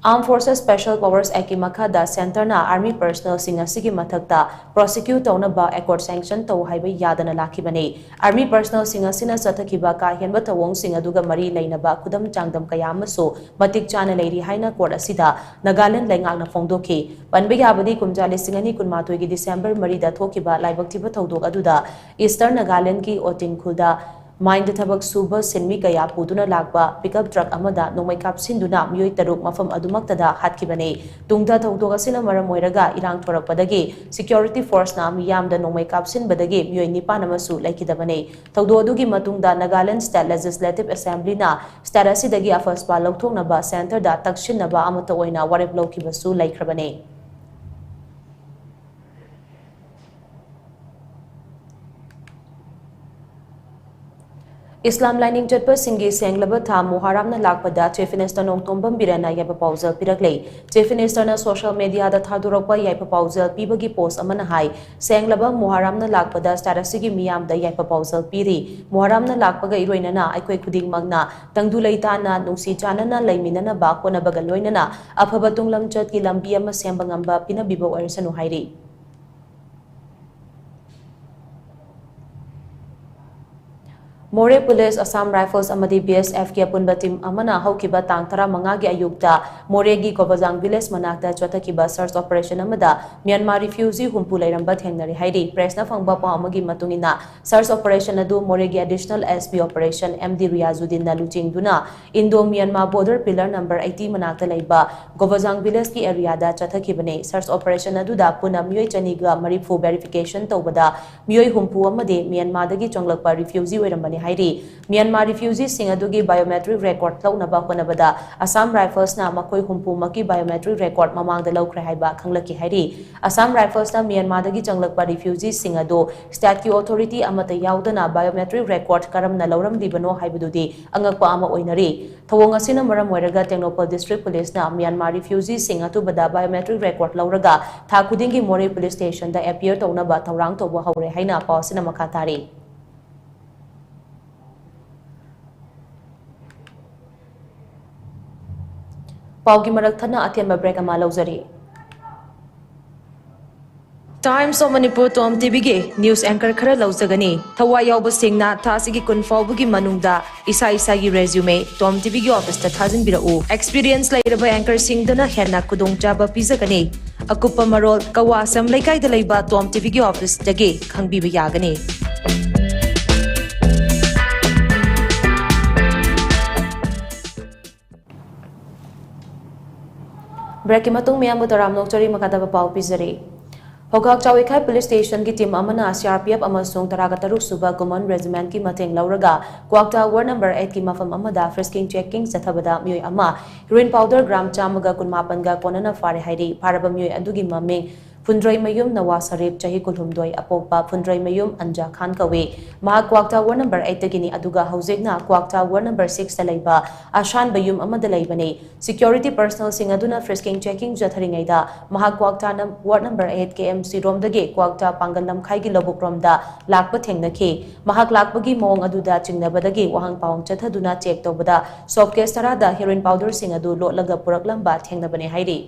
Armed Forces Special Powers Actꯀꯤ ꯃꯈꯥꯗ centreꯅ army personnelꯁꯤꯡ ꯑꯁꯤꯒꯤ ꯃꯊꯛꯇ prosecute ꯇꯧꯅꯕ accord sanction ꯇꯧ ꯍꯥꯏꯕ ꯌꯥꯗꯅ ꯂꯥꯛꯈꯤꯕꯅꯤ꯫ Army personnelꯁꯤꯡ ꯑꯁꯤꯅ ꯆꯠꯊꯈꯤꯕ ꯀꯥ ꯍꯦꯟꯕ ꯊꯧꯑꯣꯡꯁꯤꯡ ꯑꯗꯨꯒ ꯃꯔꯤ ꯂꯩꯅꯕ ꯈꯨꯗꯝ ꯆꯥꯡꯗꯝ ꯀꯌꯥ ꯑꯃꯁꯨ ꯃꯇꯤꯛ ꯆꯥꯅ ꯂꯩꯔꯤ ꯍꯥꯏꯅ court ꯑꯁꯤꯗ ꯅꯥꯒꯥꯂꯦꯟꯗ ꯂꯩꯉꯥꯛꯅ ꯐꯣꯡꯗꯣꯛꯈꯤ꯫ ꯄꯟꯕ ꯌꯥꯕꯗꯤ, ꯀꯨꯝꯖꯥ ꯂꯤꯁꯤꯡ ꯑꯅꯤ ꯀꯨꯟꯃꯥꯊꯣꯏꯒꯤ December ꯃꯔꯤꯗ ꯊꯣꯛꯈꯤꯕ ꯂꯥꯏꯕꯛ ꯊꯤꯕ ꯊꯧꯗꯣꯛ ꯑꯗꯨꯗ Eastern ꯅꯥꯒꯥꯂꯦꯟꯗꯒꯤ ꯑꯣꯇꯤꯡ ꯈꯨꯜꯗ ꯃꯥꯏꯟꯗ ꯊꯕꯛ ꯁꯨꯕ ꯁꯤꯟꯃꯤ ꯀꯌꯥ ꯄꯨꯗꯨꯅ ꯂꯥꯛꯄ ꯄꯤꯀꯞ ꯇ꯭ꯔꯛ ꯑꯃꯗ ꯅꯣꯡꯃꯩ ꯀꯥꯞꯁꯤꯟꯗꯨꯅ ꯃꯤꯑꯣꯏ ꯇꯔꯨꯛ ꯃꯐꯝ ꯑꯗꯨꯃꯛꯇꯗ ꯍꯥꯠꯈꯤꯕꯅꯤ꯫ ꯇꯨꯡꯗ ꯊꯧꯗꯣꯛ ꯑꯁꯤꯅ ꯃꯔꯝ ꯑꯣꯏꯔꯒ ꯏꯔꯥꯡ ꯊꯣꯔꯛꯄꯗꯒꯤ ꯁꯦꯀ꯭ꯌꯨꯔꯤꯇꯤ ꯐꯣꯔꯁꯅ ꯃꯤꯌꯥꯝꯗ ꯅꯣꯡꯃꯩ ꯀꯥꯞꯁꯤꯟꯕꯗꯒꯤ ꯃꯤꯑꯣꯏ ꯅꯤꯄꯥꯟ ꯑꯃꯁꯨ ꯂꯩꯈꯤꯗꯕꯅꯤ꯫ ꯊꯧꯗꯣꯛ ꯑꯗꯨꯒꯤ ꯃꯇꯨꯡꯗ ꯅꯥꯒꯥꯂꯦꯟ ꯁ꯭ꯇꯦꯠ ꯂꯦꯖꯤꯁꯂꯦꯇꯤꯚ ꯑꯦꯁꯦꯝꯕ꯭ꯂꯤꯅ ꯁ꯭ꯇꯦꯠ ꯑꯁꯤꯗꯒꯤ ꯑꯐꯁꯄꯥ ꯂꯧꯊꯣꯛꯅꯕ ꯁꯦꯟꯇꯔꯗ ꯇꯛꯁꯤꯟꯅꯕ ꯑꯃꯠꯇ ꯑꯣꯏꯅ ꯋꯥꯔꯦꯞ ꯂꯧꯈꯤꯕꯁꯨ ꯂꯩꯈ꯭ꯔꯕꯅꯤ꯫ ꯏꯁꯂꯥꯝ ꯂꯥꯏꯅꯤꯡ ꯆꯠꯄꯁꯤꯡꯒꯤ ꯁꯦꯡꯂꯕ ꯊꯥ ꯃꯨꯍꯥꯔꯥꯝꯅ ꯂꯥꯛꯄꯗ ꯆꯤꯐ ꯃꯤꯅꯤꯁꯇꯔ ꯅꯣꯡꯊꯣꯝꯕꯝ ꯕꯤꯔꯦꯟꯅ ꯌꯥꯏꯐ ꯄꯥꯎꯖꯦꯜ ꯄꯤꯔꯛꯂꯦ꯫ ꯆꯤꯐ ꯃꯤꯅꯤꯁꯇꯔꯅ ꯁꯣꯁꯤꯌꯦꯜ ꯃꯤꯗꯤꯌꯥꯗ ꯊꯥꯗꯣꯔꯛꯄ ꯌꯥꯏꯐ ꯄꯥꯎꯖꯦꯜ ꯄꯤꯕꯒꯤ ꯄꯣꯁ ꯑꯃꯅ ꯍꯥꯏ, ꯁꯦꯡꯂꯕ ꯃꯨꯍꯥꯔꯥꯝꯅ ꯂꯥꯛꯄꯗ ꯁ꯭ꯇꯦꯠ ꯑꯁꯤꯒꯤ ꯃꯤꯌꯥꯝꯗ ꯌꯥꯏꯐ ꯄꯥꯎꯖꯦꯜ ꯄꯤꯔꯤ꯫ ꯃꯨꯍꯥꯔꯥꯝꯅ ꯂꯥꯛꯄꯒ ꯏꯔꯣꯏꯅꯅ ꯑꯩꯈꯣꯏ ꯈꯨꯗꯤꯡꯃꯛꯅ ꯇꯪꯗꯨ ꯂꯩꯇꯥꯅ ꯅꯨꯡꯁꯤ ꯆꯥꯟꯅꯅ ꯂꯩꯃꯤꯟꯅꯅꯕ ꯍꯣꯠꯅꯕꯒ ꯂꯣꯏꯅꯅ ꯑꯐꯕ ꯇꯨꯡꯂꯝꯆꯠꯀꯤ ꯂꯝꯕꯤ ꯑꯃ ꯁꯦꯝꯕ ꯉꯝꯕ ꯄꯤꯅꯕꯤꯕ ꯑꯣꯏꯔꯁꯅꯨ ꯍꯥꯏꯔꯤ꯫ ꯃꯣꯔꯦ ꯄꯨꯂꯤꯁ, ꯑꯁꯥꯝ ꯔꯥꯏꯐꯜꯁ ꯑꯃꯗꯤ ꯕꯤ ꯑꯦꯁ ꯑꯦꯐꯀꯤ ꯑꯄꯨꯟꯕ ꯇꯤꯝ ꯑꯃꯅ ꯍꯧꯈꯤꯕ ꯇꯥꯡ ꯇꯔꯥꯃꯉꯥꯒꯤ ꯑꯌꯨꯛꯇ ꯃꯣꯔꯦꯒꯤ ꯒꯣꯕꯖꯥꯡ ꯚꯤꯂꯦꯖ ꯃꯅꯥꯛꯇ ꯆꯠꯊꯈꯤꯕ ꯁꯔꯆ ꯑꯣꯄꯔꯦꯁꯟ ꯑꯃꯗ ꯃ꯭ꯌꯥꯟꯃꯥꯔ ꯔꯤꯐ꯭ꯌꯨꯖꯤ ꯍꯨꯝꯐꯨ ꯂꯩꯔꯝꯕ ꯊꯦꯡꯅꯔꯦ ꯍꯥꯏꯔꯤ꯫ ꯄ꯭ꯔꯦꯁꯅ ꯐꯪꯕ ꯄꯥꯎ ꯑꯃꯒꯤ ꯃꯇꯨꯡ ꯏꯟꯅ, ꯁꯔꯆ ꯑꯣꯄꯔꯦꯁꯟ ꯑꯗꯨ ꯃꯣꯔꯦꯒꯤ additional S P operation M D ꯔꯤꯌꯥꯖꯨꯗꯤꯟꯅ ꯂꯨꯆꯤꯡꯗꯨꯅ Indo Myanmar border pillar number eighty ꯃꯅꯥꯛꯇ ꯂꯩꯕ ꯒꯣꯕꯖꯥꯡ ꯚꯤꯂꯦꯖꯀꯤ ꯑꯦꯔꯤꯌꯥꯗ ꯆꯠꯊꯈꯤꯕꯅꯤ꯫ ꯁꯔꯆ ꯑꯣꯄꯔꯦꯁꯟ ꯑꯗꯨꯗ ꯄꯨꯟꯅ ꯃꯤꯑꯣꯏ ꯆꯅꯤꯒ ꯃꯔꯤꯐꯨ ꯚꯦꯔꯤꯐꯤꯀꯦꯁꯟ ꯇꯧꯕꯗ ꯃꯤꯑꯣꯏ ꯍꯨꯝꯐꯨ ꯑꯃꯗꯤ ꯃ꯭ꯌꯥꯟꯃꯥꯔꯗꯒꯤ ꯆꯪꯂꯛꯄ ꯔꯤꯐ꯭ꯌꯨꯖꯤ ꯑꯣꯏꯔꯝꯕꯅꯤ ꯍꯥꯏꯔꯤ꯫ ꯃ꯭ꯌꯥꯟꯃꯥꯔ ꯔꯤꯐ꯭ꯌꯨꯖꯤꯁꯤꯡ ꯑꯗꯨꯒꯤ ꯕꯥꯏꯑꯣꯃꯦꯇ꯭ꯔꯤꯛ ꯔꯦꯀꯣꯔꯗ ꯂꯧꯅꯕ ꯍꯣꯠꯅꯕꯗ ꯑꯁꯥꯝ ꯔꯥꯏꯐꯜꯁꯅ ꯃꯈꯣꯏ ꯍꯨꯝꯐꯨꯃꯛꯀꯤ ꯕꯥꯏꯑꯣꯃꯦꯇ꯭ꯔꯤꯛ ꯔꯦꯀꯣꯔꯗ ꯃꯃꯥꯡꯗ ꯂꯧꯈ꯭ꯔꯦ ꯍꯥꯏꯕ ꯈꯪꯂꯛꯈꯤ ꯍꯥꯏꯔꯤ꯫ ꯑꯁꯥꯝ ꯔꯥꯏꯐꯜꯁꯅ ꯃ꯭ꯌꯥꯟꯃꯥꯔꯗꯒꯤ ꯆꯪꯂꯛꯄ ꯔꯤꯐ꯭ꯌꯨꯖꯤꯁꯤꯡ ꯑꯗꯨ ꯁ꯭ꯇꯦꯠꯀꯤ ꯑꯣꯊꯣꯔꯤꯇꯤ ꯑꯃꯠꯇ ꯌꯥꯎꯗꯅ ꯕꯥꯏꯑꯣꯃꯦꯇ꯭ꯔꯤꯛ ꯔꯦꯀꯣꯔꯗ ꯀꯔꯝꯅ ꯂꯧꯔꯝꯂꯤꯕꯅꯣ ꯍꯥꯏꯕꯗꯨꯗꯤ ꯑꯉꯛꯄ ꯑꯃ ꯑꯣꯏꯅꯔꯤ꯫ ꯊꯧꯑꯣꯡ ꯑꯁꯤꯅ ꯃꯔꯝ ꯑꯣꯏꯔꯒ ꯇꯦꯡꯅꯧꯄꯜ ꯗꯤꯁꯇ꯭ꯔꯤꯛ ꯄꯨꯂꯤꯁꯅ ꯃ꯭ꯌꯥꯟꯃꯥꯔ ꯔꯤꯐ꯭ꯌꯨꯖꯤꯁꯤꯡ ꯑꯊꯨꯕꯗ ꯕꯥꯏꯑꯣꯃꯦꯇ꯭ꯔꯤꯛ ꯔꯦꯀꯣꯔꯗ ꯂꯧꯔꯒ ꯊꯥ ꯈꯨꯗꯤꯡꯒꯤ ꯃꯣꯔꯦ ꯄꯨꯂꯤꯁ ꯁ꯭ꯇꯦꯁꯟꯗ ꯑꯦꯄꯤꯌꯔ ꯇꯧꯅꯕ ꯊꯧꯔꯥꯡ ꯇꯧꯕ ꯍꯧꯔꯦ ꯍꯥꯏꯅ ꯄꯥꯎ ꯑꯁꯤꯅ ꯃꯈꯥ ꯇꯥꯔꯤ꯫ ꯄꯥꯎꯒꯤ ꯃꯔꯛ ꯊꯠꯅ ꯑꯇꯦꯟꯕ ꯕ꯭ꯔꯦꯛ ꯑꯃ ꯂꯧꯖꯔꯤ꯫ ꯇꯥꯏꯝꯁ ꯑꯣꯐ ꯃꯅꯤꯄꯨꯔ ꯇꯣꯝ ꯇꯤꯚꯤꯒꯤ ꯅ꯭ꯌꯨꯁ ꯑꯦꯡꯀꯔ ꯈꯔ ꯂꯧꯖꯒꯅꯤ꯫ ꯊꯋꯥꯏ ꯌꯥꯎꯕꯁꯤꯡꯅ ꯊꯥ ꯑꯁꯤꯒꯤ ꯀꯨꯟ ꯐꯥꯎꯕꯒꯤ ꯃꯅꯨꯡꯗ ꯏꯁꯥ ꯏꯁꯥꯒꯤ ꯔꯦꯖ꯭ꯌꯨꯃꯦ ꯇꯣꯝ ꯇꯤꯚꯤꯒꯤ ꯑꯣꯐꯤꯁꯇ ꯊꯥꯖꯤꯟꯕꯤꯔꯛꯎ꯫ ꯑꯦꯛꯁꯄꯤꯔꯤꯌꯦꯟꯁ ꯂꯩꯔꯕ ꯑꯦꯡꯀꯔꯁꯤꯡꯗꯅ ꯍꯦꯟꯅ ꯈꯨꯗꯣꯡꯆꯥꯕ ꯄꯤꯖꯒꯅꯤ꯫ ꯑꯀꯨꯞꯄ ꯃꯔꯣꯜ ꯀꯋꯥꯁꯝ ꯂꯩꯀꯥꯏꯗ ꯂꯩꯕ ꯇꯣꯝ ꯇꯤꯚꯤꯒꯤ ꯑꯣꯐꯤꯁꯇꯒꯤ ꯈꯪꯕꯤꯕ ꯌꯥꯒꯅꯤ꯫ ꯕ꯭ꯔꯦꯛꯀꯤ ꯃꯇꯨꯡ ꯃꯤꯌꯥꯝꯕꯨ ꯇꯔꯥꯝꯅ ꯑꯣꯛꯆꯔꯤ꯫ ꯃꯈꯥ ꯇꯥꯕ ꯄꯥꯎ ꯄꯤꯖꯔꯤ꯫ ꯈꯧꯒꯥꯛ ꯆꯥꯎꯏꯈꯥꯏ ꯄꯨꯂꯤꯁ ꯁ꯭ꯇꯦꯁꯟꯒꯤ ꯇꯤꯝ ꯑꯃꯅ ꯁꯤ ꯑꯥꯔ ꯄꯤ ꯑꯦꯐ ꯑꯃꯁꯨꯡ ꯇꯔꯥꯒ ꯇꯔꯨꯛ ꯁꯨꯕ ꯀꯃꯟ ꯔꯦꯖꯤꯃꯦꯟꯠꯀꯤ ꯃꯇꯦꯡ ꯂꯧꯔꯒ ꯀ꯭ꯋꯥꯛꯇꯥ ꯋꯥꯔꯗ ꯅꯝꯕꯔ ꯑꯩꯠꯀꯤ ꯃꯐꯝ ꯑꯃꯗ ꯐ꯭ꯔꯤꯁꯀꯤꯡ ꯆꯦꯛꯀꯤꯡ ꯆꯠꯊꯕꯗ ꯃꯤꯑꯣꯏ ꯑꯃ ꯍꯤꯔꯣꯏꯟ ꯄꯥꯎꯗꯔ ꯒ꯭ꯔꯥꯝ ꯆꯥꯝꯃꯒ ꯀꯨꯟꯃꯥꯄꯟꯒ ꯀꯣꯟꯅꯅ ꯐꯥꯔꯦ ꯍꯥꯏꯔꯤ꯫ ꯐꯥꯔꯕ ꯃꯤꯑꯣꯏ ꯑꯗꯨꯒꯤ ꯃꯃꯤꯡ ꯐꯨꯟꯗ꯭ꯔꯩꯃꯌꯨꯝ ꯅꯋꯥ ꯁꯔꯤꯞ, ꯆꯍꯤ ꯀꯨꯟꯍꯨꯝꯗꯣꯏ, ꯑꯄꯣꯛꯄ ꯐꯨꯟꯗ꯭ꯔꯩꯃꯌꯨꯝ ꯑꯟꯖꯥ ꯈꯥꯟ ꯀꯧꯏ꯫ ꯃꯍꯥꯛ ꯀ꯭ꯋꯥꯛꯇꯥ ꯋꯥꯔꯗ ꯅꯝꯕꯔ ꯑꯩꯠꯇꯒꯤꯅꯤ, ꯑꯗꯨꯒ ꯍꯧꯖꯤꯛꯅ ꯀ꯭ꯋꯥꯛꯇꯥ ꯋꯥꯔꯗ ꯅꯝꯕꯔ ꯁꯤꯛꯁꯇ ꯂꯩꯕ ꯑꯁꯥꯟꯕ ꯌꯨꯝ ꯑꯃꯗ ꯂꯩꯕꯅꯤ꯫ ꯁꯤꯀ꯭ꯌꯨꯔꯤꯇꯤ ꯄꯔꯁꯅꯦꯜꯁꯤꯡ ꯑꯗꯨꯅ ꯐ꯭ꯔꯤꯁꯀꯤꯡ ꯆꯦꯛꯀꯤꯡ ꯆꯠꯊꯔꯤꯉꯩꯗ ꯃꯍꯥꯛ ꯀ꯭ꯋꯥꯛꯇꯥ ꯅꯝ-, ꯋꯥꯔꯗ ꯅꯝꯕꯔ ꯑꯩꯠ ꯀꯦ ꯑꯦꯝ ꯁꯤ ꯔꯣꯝꯗꯒꯤ ꯀ꯭ꯋꯥꯛꯇꯥ ꯄꯥꯡꯒꯜ ꯂꯝꯈꯥꯏꯒꯤ ꯂꯧꯕꯨꯛ ꯔꯣꯝꯗ ꯂꯥꯛꯄ ꯊꯦꯡꯅꯈꯤ꯫ ꯃꯍꯥꯛ ꯂꯥꯛꯄꯒꯤ ꯃꯑꯣꯡ ꯑꯗꯨꯗ ꯆꯤꯡꯅꯕꯗꯒꯤ ꯋꯥꯍꯪ ꯄꯥꯎꯍꯪ ꯆꯠꯊꯗꯨꯅ ꯆꯦꯛ ꯇꯧꯕꯗ ꯁꯣꯞ ꯀꯦꯁ ꯇꯔꯥꯗ ꯍꯦꯔꯣꯏꯟ ꯄꯥꯎꯗꯔꯁꯤꯡ ꯑꯗꯨ ꯂꯣꯠꯂꯒ ꯄꯨꯔꯛꯂꯝꯕ ꯊꯦꯡꯅꯕꯅꯤ ꯍꯥꯏꯔꯤ꯫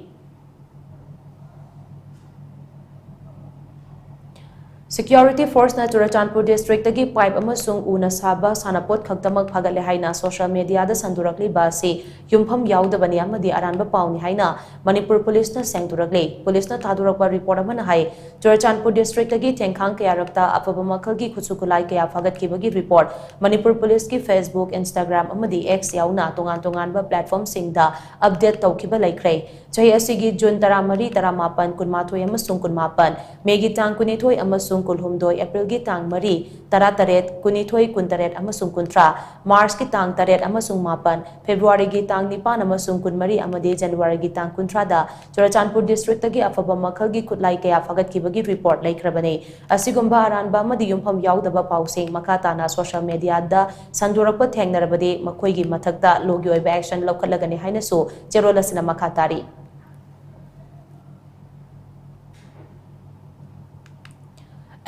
ꯁꯤꯀ꯭ꯌꯨꯔꯤꯇꯤ ꯐꯣꯔꯁꯅ ꯆꯨꯔꯆꯥꯟꯄꯨꯔ ꯗꯤꯁꯇ꯭ꯔꯤꯛꯇꯒꯤ ꯄꯥꯏꯞ ꯑꯃꯁꯨꯡ ꯎꯅ ꯁꯥꯕ ꯁꯥꯟꯅꯄꯣꯠ ꯈꯛꯇꯃꯛ ꯐꯥꯒꯠꯂꯦ ꯍꯥꯏꯅ ꯁꯣꯁꯤꯌꯦꯜ ꯃꯤꯗꯤꯌꯥꯗ ꯁꯟꯗꯣꯔꯛꯂꯤꯕ ꯑꯁꯤ ꯌꯨꯝꯐꯝ ꯌꯥꯎꯗꯕꯅꯤ ꯑꯃꯗꯤ ꯑꯔꯥꯟꯕ ꯄꯥꯎꯅꯤ ꯍꯥꯏꯅ ꯃꯅꯤꯄꯨꯔ ꯄꯨꯂꯤꯁꯅ ꯁꯦꯡꯗꯣꯔꯛꯂꯤ꯫ ꯄꯨꯂꯤꯁꯅ ꯊꯥꯗꯣꯔꯛꯄ ꯔꯤꯄꯣꯔꯠ ꯑꯃꯅ ꯍꯥꯏ, ꯆꯨꯔꯆꯥꯟꯄꯨꯔ ꯗꯤꯁꯇ꯭ꯔꯤꯛꯇꯒꯤ ꯊꯦꯡꯈꯥꯡ ꯀꯌꯥꯔꯛꯇ ꯑꯐꯕ ꯃꯈꯜꯒꯤ ꯈꯨꯠꯁꯨ ꯈꯨꯠꯂꯥꯏ ꯀꯌꯥ ꯐꯥꯒꯠꯈꯤꯕꯒꯤ ꯔꯤꯄꯣꯔꯠ ꯃꯅꯤꯄꯨꯔ ꯄꯨꯂꯤꯁꯀꯤ Facebook, Instagram ꯑꯃꯗꯤ X ꯌꯥꯎꯅ ꯇꯣꯉꯥꯟ ꯇꯣꯉꯥꯟꯕ ꯄ꯭ꯂꯦꯠꯐꯣꯔꯝꯁꯤꯡꯗ ꯑꯞꯗꯦꯠ ꯇꯧꯈꯤꯕ ꯂꯩꯈ꯭ꯔꯦ꯫ ꯆꯍꯤ ꯑꯁꯤꯒꯤ ꯖꯨꯟ ꯇꯔꯥꯃꯔꯤ, ꯇꯔꯥꯃꯥꯄꯟ, ꯀꯨꯟꯃꯥꯊꯣꯏ ꯑꯃꯁꯨꯡ ꯀꯨꯟꯃꯥꯄꯟ, ꯃꯦꯒꯤ ꯇꯥꯡ ꯀꯨꯟꯅꯤꯊꯣꯏ ꯑꯃꯁꯨꯡ ꯀꯨꯟꯍꯨꯝꯗꯣꯏ, ꯑꯦꯄ꯭ꯔꯤꯜꯒꯤ ꯇꯥꯡ ꯃꯔꯤ, ꯇꯔꯥꯇꯔꯦꯠ, ꯀꯨꯟꯅꯤꯊꯣꯏ, ꯀꯨꯟꯇꯔꯦꯠ ꯑꯃꯁꯨꯡ ꯀꯨꯟꯊ꯭ꯔꯥ, ꯃꯥꯔꯆꯀꯤ ꯇꯥꯡ ꯇꯔꯦꯠ ꯑꯃꯁꯨꯡ ꯃꯥꯄꯟ, ꯐꯦꯕ꯭ꯔꯨꯋꯥꯔꯤꯒꯤ ꯇꯥꯡ ꯅꯤꯄꯥꯟ ꯑꯃꯁꯨꯡ ꯀꯨꯟꯃꯔꯤ ꯑꯃꯗꯤ ꯖꯅꯋꯥꯔꯤꯒꯤ ꯇꯥꯡ ꯀꯨꯟꯊ꯭ꯔꯥꯗ ꯆꯨꯔꯆꯥꯟꯄꯨꯔ ꯗꯤꯁꯇ꯭ꯔꯤꯛꯇꯒꯤ ꯑꯐꯕ ꯃꯈꯜꯒꯤ ꯈꯨꯠꯂꯥꯏ ꯀꯌꯥ ꯐꯥꯒꯠꯈꯤꯕꯒꯤ ꯔꯤꯄꯣꯔꯠ ꯂꯩꯈ꯭ꯔꯕꯅꯤ꯫ ꯑꯁꯤꯒꯨꯝꯕ ꯑꯔꯥꯟꯕ ꯑꯃꯗꯤ ꯌꯨꯝꯐꯝ ꯌꯥꯎꯗꯕ ꯄꯥꯎꯁꯤꯡ ꯃꯈꯥ ꯇꯥꯅ ꯁꯣꯁꯤꯌꯦꯜ ꯃꯤꯗꯤꯌꯥꯗ ꯁꯟꯗꯣꯔꯛꯄ ꯊꯦꯡꯅꯔꯕꯗꯤ ꯃꯈꯣꯏꯒꯤ ꯃꯊꯛꯇ ꯂꯣꯒꯤ ꯑꯣꯏꯕ ꯑꯦꯛꯁꯟ ꯂꯧꯈꯠꯂꯒꯅꯤ ꯍꯥꯏꯅꯁꯨ ꯆꯦꯔꯣꯜ ꯑꯁꯤꯅ ꯃꯈꯥ ꯇꯥꯔꯤ꯫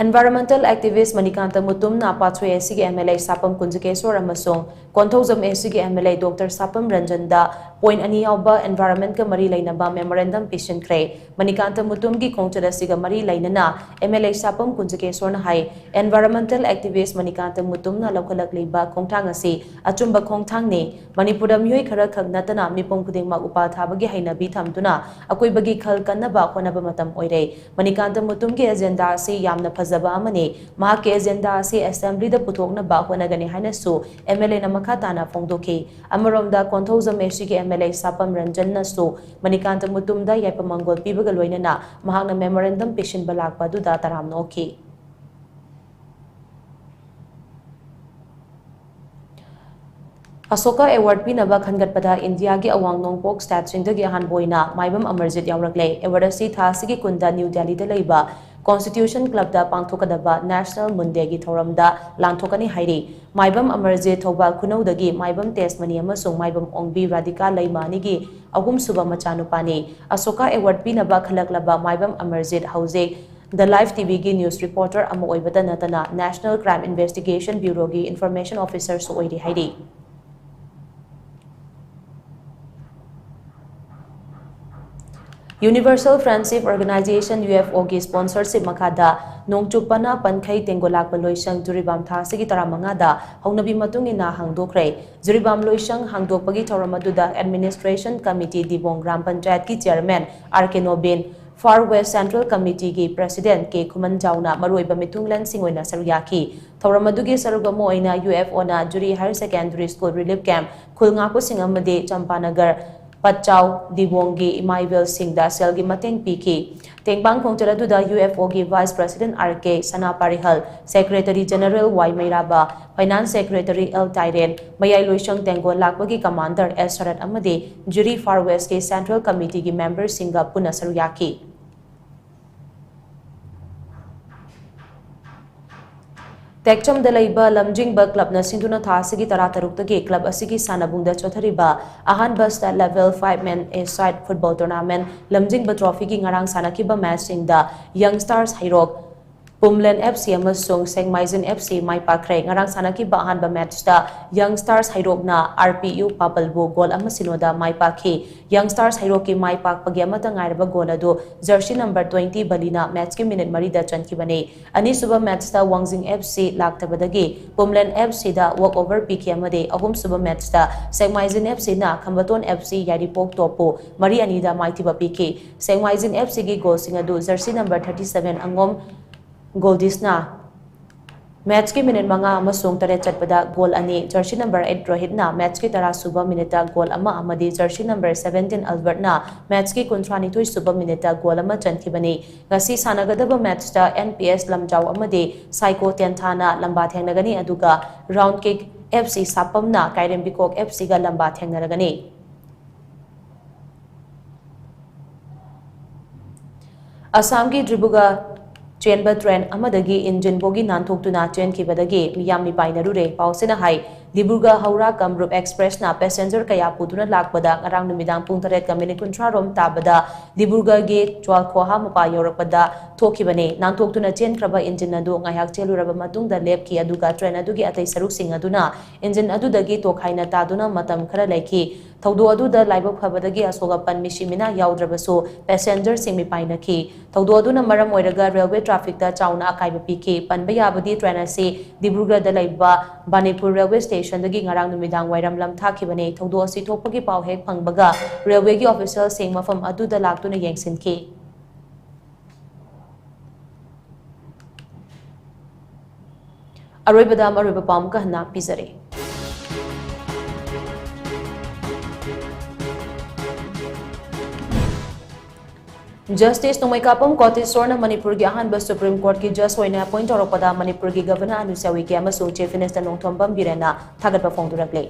Environmental activist ꯃꯅꯤꯀꯥꯟꯇ ꯃꯨꯇꯨꯝꯅ ꯄꯥꯠꯁꯣꯏ ꯑꯦ ꯁꯤꯒꯤ ꯑꯦꯝ ꯑꯦꯜ ꯑꯦ ꯁꯥꯄꯝ ꯀꯨꯟꯖꯀꯦꯁꯣꯔ ꯑꯃꯁꯨꯡ ꯀꯣꯟꯊꯧꯖꯝ ꯑꯦ ꯁꯤꯒꯤ M L A doctor Sapam ꯔꯟꯖꯟꯗ ꯄꯣꯏꯟꯠ ꯑꯅꯤ ꯌꯥꯎꯕ environment ꯀ ꯃꯔꯤ ꯂꯩꯅꯕ memorandum ꯄꯤꯁꯤꯟꯈ꯭ꯔꯦ꯫ ꯃꯅꯤꯀꯥꯟꯇ ꯃꯨꯇꯨꯝꯒꯤ ꯈꯣꯡꯆꯠ ꯑꯁꯤꯒ ꯃꯔꯤ ꯂꯩꯅꯅ ꯑꯦꯝ ꯑꯦꯜ ꯑꯦ ꯁꯥꯄꯝ ꯀꯨꯟꯖꯀꯦꯁꯣꯔꯅ ꯍꯥꯏ, environmental activist ꯃꯅꯤꯀꯥꯟꯇ ꯃꯨꯇꯨꯝꯅ ꯂꯧꯈꯠꯂꯛꯂꯤꯕ ꯈꯣꯡꯊꯥꯡ ꯑꯁꯤ ꯑꯆꯨꯝꯕ ꯈꯣꯡꯊꯥꯡꯅꯤ꯫ ꯃꯅꯤꯄꯨꯔꯗ ꯃꯤꯑꯣꯏ ꯈꯔ ꯈꯛ ꯅꯠꯇꯅ ꯃꯤꯄꯨꯝ ꯈꯨꯗꯤꯡꯃꯛ ꯎꯄꯥꯜ ꯊꯥꯕꯒꯤ ꯍꯩꯅꯕꯤ ꯊꯝꯗꯨꯅ ꯑꯀꯣꯏꯕꯒꯤ ꯈꯜ ꯀꯟꯅꯕ ꯍꯣꯠꯅꯕ ꯃꯇꯝ ꯑꯣꯏꯔꯦ꯫ ꯃꯅꯤꯀꯥꯟꯇ ꯃꯨꯇꯨꯝꯒꯤ agenda ꯑꯁꯤ ꯌꯥꯝꯅ ꯐꯖꯕ ꯑꯃꯅꯤ꯫ ꯃꯍꯥꯛꯀꯤ agenda ꯑꯁꯤ assembly ꯗ ꯄꯨꯊꯣꯛꯅꯕ ꯍꯣꯠꯅꯒꯅꯤ ꯍꯥꯏꯅꯁꯨ ꯑꯦꯝ ꯑꯦꯜ ꯑꯦꯅ ꯃꯈꯥ ꯃꯈꯥ ꯇꯥꯅ ꯐꯣꯡꯗꯣꯛꯈꯤ꯫ ꯑꯃꯔꯣꯝꯗ, ꯀꯣꯟꯊꯧꯖꯝ ꯑꯦꯁ ꯁꯤꯒꯤ ꯑꯦꯝ ꯑꯦꯜ ꯑꯦ ꯁꯥꯄꯝ ꯔꯟꯖꯟꯅꯁꯨ ꯃꯅꯤꯀꯥꯟꯇ ꯃꯨꯇꯨꯝꯗ ꯌꯥꯏꯐ ꯃꯪꯒꯣꯜ ꯄꯤꯕꯒ ꯂꯣꯏꯅꯅ ꯃꯍꯥꯛꯅ ꯃꯦꯃꯣꯔꯦꯟꯗꯝ ꯄꯤꯁꯤꯟꯕ ꯂꯥꯛꯄ ꯑꯗꯨꯗ ꯇꯔꯥꯝꯅ ꯑꯣꯛꯈꯤ꯫ ꯑꯁꯣꯀꯥ ꯑꯦꯋꯥꯔꯗ ꯄꯤꯅꯕ ꯈꯟꯒꯠꯄꯗ ꯏꯟꯗꯤꯌꯥꯒꯤ ꯑꯋꯥꯡ ꯅꯣꯡꯄꯣꯛ ꯁ꯭ꯇꯦꯠꯁꯤꯡꯗꯒꯤ ꯑꯍꯥꯟꯕ ꯑꯣꯏꯅ ꯃꯥꯏꯕꯝ ꯑꯃꯔꯖꯤꯠ ꯌꯥꯎꯔꯛꯂꯦ꯫ ꯑꯦꯋꯥꯔꯗ ꯑꯁꯤ ꯊꯥ ꯑꯁꯤꯒꯤ ꯀꯨꯟꯗ ꯅ꯭ꯌꯨ ꯗꯦꯜꯂꯤꯗ ꯂꯩꯕ ꯀꯣꯟꯁꯇꯤꯇ꯭ꯌꯨꯁꯟ ꯀ꯭ꯂꯕꯇ ꯄꯥꯡꯊꯣꯛꯀꯗꯕ ꯅꯦꯁꯅꯦꯜ ꯃꯨꯟ ꯗꯦꯒꯤ ꯊꯧꯔꯝꯗ ꯂꯥꯟꯊꯣꯛꯀꯅꯤ ꯍꯥꯏꯔꯤ꯫ ꯃꯥꯏꯕꯝ ꯑꯃꯔꯖꯤꯠ ꯊꯧꯕꯥꯜ ꯈꯨꯅꯧꯗꯒꯤ ꯃꯥꯏꯕꯝ ꯇꯦꯖꯃꯅꯤ ꯑꯃꯁꯨꯡ ꯃꯥꯏꯕꯝ ꯑꯣꯡꯕꯤ ꯔꯥꯙꯤꯀꯥ ꯂꯩꯃ ꯑꯅꯤꯒꯤ ꯑꯍꯨꯝꯁꯨꯕ ꯃꯆꯥꯅꯨꯄꯥꯅꯤ꯫ ꯑꯁꯣꯀꯥ ꯑꯦꯋꯥꯔꯗ ꯄꯤꯅꯕ ꯈꯜꯂꯛꯂꯕ ꯃꯥꯏꯕꯝ ꯑꯃꯔꯖꯤꯠ ꯍꯧꯖꯤꯛ The Life ꯇꯤꯚꯤꯒꯤ ꯅ꯭ꯌꯨꯁ ꯔꯤꯄꯣꯔꯇꯔ ꯑꯃ ꯑꯣꯏꯕꯇ ꯅꯠꯇꯅ ꯅꯦꯁꯅꯦꯜ ꯀ꯭ꯔꯥꯏꯝ ꯏꯟꯚꯦꯁꯇꯤꯒꯦꯁꯟ ꯕ꯭ꯌꯨꯔꯣꯒꯤ ꯏꯟꯐꯣꯔꯃꯦꯁꯟ ꯑꯣꯐꯤꯁꯔꯁꯨ ꯑꯣꯏꯔꯤ ꯍꯥꯏꯔꯤ꯫ Universal Friendship Organization, U F ꯑꯣꯒꯤ ꯁ꯭ꯄꯣꯟꯁꯔꯁꯤꯞ ꯃꯈꯥꯗ ꯅꯣꯡꯆꯨꯞ ꯄꯅꯥ ꯄꯟꯈꯩ ꯇꯦꯡꯒꯣꯂꯥꯛꯄ ꯂꯣꯏꯁꯪ ꯖꯤꯔꯤꯕꯥꯝ ꯊꯥ ꯑꯁꯤꯒꯤ ꯇꯔꯥꯃꯉꯥꯗ ꯍꯧꯅꯕꯤ ꯃꯇꯨꯡ ꯏꯟꯅ ꯍꯥꯡꯗꯣꯛꯈ꯭ꯔꯦ꯫ ꯖꯤꯔꯤꯕꯥꯝ ꯂꯣꯏꯁꯪ ꯍꯥꯡꯗꯣꯛꯄꯒꯤ ꯊꯧꯔꯝ ꯑꯗꯨꯗ ꯑꯦꯗꯃꯤꯅꯤꯁꯇ꯭ꯔꯦꯁꯟ ꯀꯃꯤꯇꯤ, ꯗꯤꯕꯣꯡ ꯒ꯭ꯔꯥꯝ ꯄꯟꯆꯥꯌꯠꯀꯤ ꯆꯤꯌꯔꯃꯦꯟ ꯑꯥꯔ ꯀꯦ ꯅꯣꯕꯤꯟ, ꯐꯥꯔ ꯋꯦꯁ ꯁꯦꯟꯇ꯭ꯔꯦꯜ ꯀꯃꯤꯇꯤꯒꯤ ꯄ꯭ꯔꯦꯁꯤꯗꯦꯟꯠ ꯀꯦ ꯈꯨꯃꯟꯖꯥꯎꯅ ꯃꯔꯨꯑꯣꯏꯕ ꯃꯤꯊꯨꯡꯂꯦꯟꯁꯤꯡ ꯑꯣꯏꯅ ꯁꯔꯨꯛ ꯌꯥꯈꯤ꯫ ꯊꯧꯔꯝ ꯑꯗꯨꯒꯤ ꯁꯔꯨꯛ ꯑꯃ ꯑꯣꯏꯅ ꯌꯨ ꯑꯦꯐ ꯑꯣꯅ Juri higher secondary school relief camp, ꯈꯨꯜ ꯉꯥꯛꯄꯁꯤꯡ ꯑꯃꯗꯤ ꯆꯝꯄꯥꯅꯒꯔ ꯄꯠꯆꯥꯎ ꯗꯤꯕꯣꯡꯒꯤ ꯏꯃꯥ ꯏꯕꯦꯜꯁꯤꯡꯗ ꯁꯦꯜꯒꯤ ꯃꯇꯦꯡ ꯄꯤꯈꯤ꯫ ꯇꯦꯡꯕꯥꯡ ꯈꯣꯡꯆꯠ ꯑꯗꯨꯗ ꯌꯨ ꯑꯦꯐ ꯑꯣꯒꯤ ꯚꯥꯏꯁ ꯄ꯭ꯔꯦꯁꯤꯗꯦꯟꯠ ꯑꯥꯔ ꯀꯦ ꯁꯅꯥ ꯄꯥꯔꯤꯍꯜ, ꯁꯦꯀ꯭ꯔꯦꯇꯔꯤ ꯖꯦꯅꯔꯦꯜ ꯋꯥꯏ ꯃꯩꯔꯥꯕ, ꯐꯥꯏꯅꯥꯟꯁ ꯁꯦꯀ꯭ꯔꯦꯇꯔꯤ ꯑꯦꯜ ꯇꯥꯏꯔꯦꯟ, ꯃꯌꯥꯏ ꯂꯣꯏꯁꯪ ꯇꯦꯡꯒꯣꯜ ꯂꯥꯛꯄꯒꯤ ꯀꯃꯥꯟꯗꯔ ꯑꯦꯁ ꯁꯔꯠ ꯑꯃꯗꯤ ꯖꯨꯔꯤ ꯐꯥꯔ ꯋꯦꯁꯀꯤ ꯁꯦꯟꯇ꯭ꯔꯦꯜ ꯀꯃꯤꯇꯤꯒꯤ ꯃꯦꯝꯕꯔꯁꯤꯡꯒ ꯄꯨꯟꯅ ꯁꯔꯨꯛ ꯌꯥꯈꯤ꯫ ꯇꯦꯛꯆꯝꯗ ꯂꯩꯕ ꯂꯝꯖꯤꯡꯕ ꯀ꯭ꯂꯕꯅ ꯁꯤꯟꯗꯨꯅ ꯊꯥ ꯑꯁꯤꯒꯤ ꯇꯔꯥꯇꯔꯨꯛꯇꯒꯤ ꯀ꯭ꯂꯕ ꯑꯁꯤꯒꯤ ꯁꯥꯟꯅꯕꯨꯡꯗ ꯆꯠꯊꯔꯤꯕ ꯑꯍꯥꯟꯕ ꯁ꯭ꯇꯦꯠ ꯂꯦꯚꯦꯜ ꯐꯥꯏꯚ ꯃꯦꯟ ꯑꯦ ꯁꯥꯏꯠ ꯐꯨꯠꯕꯣꯜ ꯇꯣꯔꯅꯥꯃꯦꯟ ꯂꯝꯖꯤꯡꯕ ꯇ꯭ꯔꯣꯐꯤꯒꯤ ꯉꯔꯥꯡ ꯁꯥꯟꯅꯈꯤꯕ ꯃꯦꯆꯁꯤꯡꯗ ꯌꯪ ꯁ꯭ꯇꯥꯔꯁ ꯍꯩꯔꯣꯛ, ꯄꯨꯝꯂꯦꯟ ꯑꯦꯐ ꯁꯤ ꯑꯃꯁꯨꯡ ꯁꯦꯡꯃꯥꯏꯖꯤꯟ ꯑꯦꯐ ꯁꯤ ꯃꯥꯏ ꯄꯥꯛꯈ꯭ꯔꯦ꯫ ꯉꯔꯥꯡ ꯁꯥꯟꯅꯈꯤꯕ ꯑꯍꯥꯟꯕ ꯃꯦꯆꯇ ꯌꯪ ꯁ꯭ꯇꯥꯔꯁ ꯍꯩꯔꯣꯛꯅ ꯑꯥꯔ ꯄꯤ ꯌꯨ ꯄꯥꯄꯜꯕꯨ ꯒꯣꯜ ꯑꯃ ꯁꯤꯅꯣꯗ ꯃꯥꯏ ꯄꯥꯛꯈꯤ꯫ ꯌꯪ ꯁ꯭ꯇꯥꯔꯁ ꯍꯩꯔꯣꯛꯀꯤ ꯃꯥꯏ ꯄꯥꯛꯄꯒꯤ ꯑꯃꯠꯇ ꯉꯥꯏꯔꯕ ꯒꯣꯜ ꯑꯗꯨ ꯖꯔꯁꯤ ꯅꯝꯕꯔ ꯇ꯭ꯋꯦꯟꯇꯤ ꯕꯂꯤꯅ ꯃꯦꯆꯀꯤ ꯃꯤꯅꯤꯠ ꯃꯔꯤꯗ ꯆꯟꯈꯤꯕꯅꯤ꯫ ꯑꯅꯤꯁꯨꯕ ꯃꯦꯆꯇ ꯋꯥꯡꯖꯤꯡ ꯑꯦꯐ ꯁꯤ ꯂꯥꯛꯇꯕꯗꯒꯤ ꯄꯨꯝꯂꯦꯟ ꯑꯦꯐ ꯁꯤꯗ ꯋꯥꯛ ꯑꯣꯚꯔ ꯄꯤꯈꯤ ꯑꯃꯗꯤ ꯑꯍꯨꯝꯁꯨꯕ ꯃꯦꯆꯇ ꯁꯦꯛꯃꯥꯏꯖꯤꯟ ꯑꯦꯐ ꯁꯤꯅ ꯈꯝꯕꯇꯣꯟ ꯑꯦꯐ ꯁꯤ ꯌꯥꯏꯔꯤꯄꯣꯛ ꯇꯣꯞꯄꯨ ꯃꯔꯤ ꯑꯅꯤꯗ ꯃꯥꯏꯊꯤꯕ ꯄꯤꯈꯤ꯫ ꯁꯦꯛꯃꯥꯏꯖꯤꯟ ꯑꯦꯐ ꯁꯤꯒꯤ ꯒꯣꯜꯁꯤꯡ ꯑꯗꯨ ꯖꯔꯁꯤ ꯅꯝꯕꯔ ꯊꯥꯔꯇꯤ ꯁꯚꯦꯟ ꯑꯉꯣꯝ ꯒꯣꯜꯗꯤꯁꯅ ꯃꯦꯠꯁꯀꯤ ꯃꯤꯅꯤꯠ ꯃꯉꯥ ꯑꯃꯁꯨꯡ ꯇꯔꯦꯠ ꯆꯠꯄꯗ ꯒꯣꯜ ꯑꯅꯤ, ꯖꯔꯁꯤ ꯅꯝꯕꯔ eight ꯔꯣꯍꯤꯠꯅ ꯃꯦꯠꯁꯀꯤ ꯇꯔꯥ ꯁꯨꯕ ꯃꯤꯅꯤꯠꯇ ꯒꯣꯜ ꯑꯃ ꯑꯃꯗꯤ ꯖꯔꯁꯤ ꯅꯝꯕꯔ seventeen ꯑꯜꯕꯔꯠꯅ ꯃꯦꯠꯁꯀꯤ ꯀꯨꯟꯊ꯭ꯔꯥ ꯅꯤꯊꯣꯏ ꯁꯨꯕ ꯃꯤꯅꯤꯠꯇ ꯒꯣꯜ ꯑꯃ ꯆꯟꯈꯤꯕꯅꯤ꯫ ꯉꯁꯤ ꯁꯥꯟꯅꯒꯗꯕ ꯃꯦꯠꯁꯇ N P S ꯂꯝꯖꯥꯎ ꯑꯃꯗꯤ ꯁꯥꯏꯀꯣ ꯇꯦꯟꯊꯥꯅ ꯂꯝꯕꯥ ꯊꯦꯡꯅꯒꯅꯤ, ꯑꯗꯨꯒ ꯔꯥꯎꯟ ꯀꯤꯛ F C ꯁꯥꯄꯝꯅ ꯀꯥꯏꯔꯦꯝꯕꯤꯈꯣꯛ F Cꯒ ꯂꯝꯕꯥ ꯊꯦꯡꯅꯔꯒꯅꯤ꯫ ꯑꯁꯥꯝꯒꯤ ꯗꯤꯕ꯭ꯔꯨꯒꯔ ꯆꯦꯟꯕ ꯇ꯭ꯔꯦꯟ ꯑꯃꯗꯒꯤ ꯏꯟꯖꯤꯟ ꯕꯣꯒꯤ ꯅꯥꯟꯊꯣꯛꯇꯨꯅ ꯆꯦꯟꯈꯤꯕꯗꯒꯤ ꯃꯤꯌꯥꯝ ꯃꯤꯄꯥꯏꯅꯔꯨꯔꯦ꯫ ꯄꯥꯎꯁꯤꯅ ꯍꯥꯏ, ꯗꯤꯕ꯭ꯔꯨꯒꯔ ꯍꯧꯔꯥ ꯀꯝꯔꯨꯞ ꯑꯦꯛꯁꯄ꯭ꯔꯦꯁꯅ ꯄꯦꯁꯦꯟꯖꯔ ꯀꯌꯥ ꯄꯨꯗꯨꯅ ꯂꯥꯛꯄꯗ ꯉꯔꯥꯡ ꯅꯨꯃꯤꯗꯥꯡ ꯄꯨꯡ ꯇꯔꯦꯠꯀ ꯃꯤꯅꯤꯠ ꯀꯨꯟꯊ꯭ꯔꯥ ꯔꯣꯝ ꯇꯥꯕꯗ ꯗꯤꯕ꯭ꯔꯨꯒꯔꯒꯤ ꯆ꯭ꯋꯥꯜꯈꯣꯍꯥ ꯃꯄꯥ ꯌꯧꯔꯛꯄꯗ ꯊꯣꯛꯈꯤꯕꯅꯤ꯫ ꯅꯥꯟꯊꯣꯛꯇꯨꯅ ꯆꯦꯟꯈ꯭ꯔꯕ ꯏꯟꯖꯤꯟ ꯑꯗꯨ ꯉꯥꯏꯍꯥꯛ ꯆꯦꯜꯂꯨꯔꯕ ꯃꯇꯨꯡꯗ ꯂꯦꯞꯈꯤ, ꯑꯗꯨꯒ ꯇ꯭ꯔꯦꯟ ꯑꯗꯨꯒꯤ ꯑꯇꯩ ꯁꯔꯨꯛꯁꯤꯡ ꯑꯗꯨꯅ ꯏꯟꯖꯤꯟ ꯑꯗꯨꯗꯒꯤ ꯇꯣꯈꯥꯏꯅ ꯇꯥꯗꯨꯅ ꯃꯇꯝ ꯈꯔ ꯂꯩꯈꯤ꯫ ꯊꯧꯗꯣꯛ ꯑꯗꯨꯗ ꯂꯥꯏꯕꯛ ꯐꯕꯗꯒꯤ ꯑꯁꯣꯛ ꯑꯄꯟ ꯃꯤꯁꯤ ꯃꯤꯅꯥ ꯌꯥꯎꯗ꯭ꯔꯕꯁꯨ, ꯄꯦꯁꯦꯟꯖꯔꯁꯤꯡ ꯃꯤꯄꯥꯏꯅꯈꯤ꯫ ꯊꯧꯗꯣꯛ ꯑꯗꯨꯅ ꯃꯔꯝ ꯑꯣꯏꯔꯒ ꯔꯦꯜꯋꯦ ꯇ꯭ꯔꯥꯐꯤꯛꯇ ꯆꯥꯎꯅ ꯑꯀꯥꯏꯕ ꯄꯤꯈꯤ꯫ ꯄꯟꯕ ꯌꯥꯕꯗꯤ, ꯇ꯭ꯔꯦꯟ ꯑꯁꯤ ꯗꯤꯕ꯭ꯔꯨꯒꯔꯗ ꯂꯩꯕ ꯕꯥꯅꯤꯄꯨꯔ ꯔꯦꯜꯋꯦ ꯁ꯭ꯇꯦꯁꯟꯗꯒꯤ ꯉꯔꯥꯡ ꯅꯨꯃꯤꯗꯥꯡ ꯋꯥꯏꯔꯝ ꯂꯝꯊꯥꯈꯤꯕꯅꯤ꯫ ꯊꯧꯗꯣꯛ ꯑꯁꯤ ꯊꯣꯛꯄꯒꯤ ꯄꯥꯎ ꯍꯦꯛ ꯐꯪꯕꯒ ꯔꯦꯜꯋꯦꯒꯤ ꯑꯣꯐꯤꯁꯤꯌꯦꯜꯁꯤꯡ ꯃꯐꯝ ꯑꯗꯨꯗ ꯂꯥꯛꯇꯨꯅ ꯌꯦꯡꯁꯤꯟꯈꯤ꯫ ꯑꯔꯣꯏꯕꯗ ꯃꯔꯨꯑꯣꯏꯕ ꯄꯥꯎ ꯑꯃꯨꯛꯀ ꯍꯟꯅ ꯄꯤꯖꯔꯤ꯫ ꯖꯁꯇꯤꯁ ꯅꯣꯡꯃꯩꯀꯥꯄꯝ ꯀꯣꯇꯦꯁꯣꯔꯅ ꯃꯅꯤꯄꯨꯔꯒꯤ ꯑꯍꯥꯟꯕ ꯁꯨꯄ꯭ꯔꯤꯝ ꯀꯣꯔꯠꯀꯤ ꯖꯁ ꯑꯣꯏꯅ ꯑꯦꯄꯣꯏꯟꯠ ꯇꯧꯔꯛꯄꯗ ꯃꯅꯤꯄꯨꯔꯒꯤ ꯒꯚꯔꯅꯔ ꯑꯅꯨꯁ꯭ꯌꯥ ꯎꯏꯀꯦ ꯑꯃꯁꯨꯡ ꯆꯤꯐ ꯃꯤꯅꯤꯁꯇꯔ ꯅꯣꯡꯊꯣꯝꯕꯝ ꯕꯤꯔꯦꯟꯅ ꯊꯥꯒꯠꯄ ꯐꯣꯡꯗꯣꯔꯛꯂꯤ꯫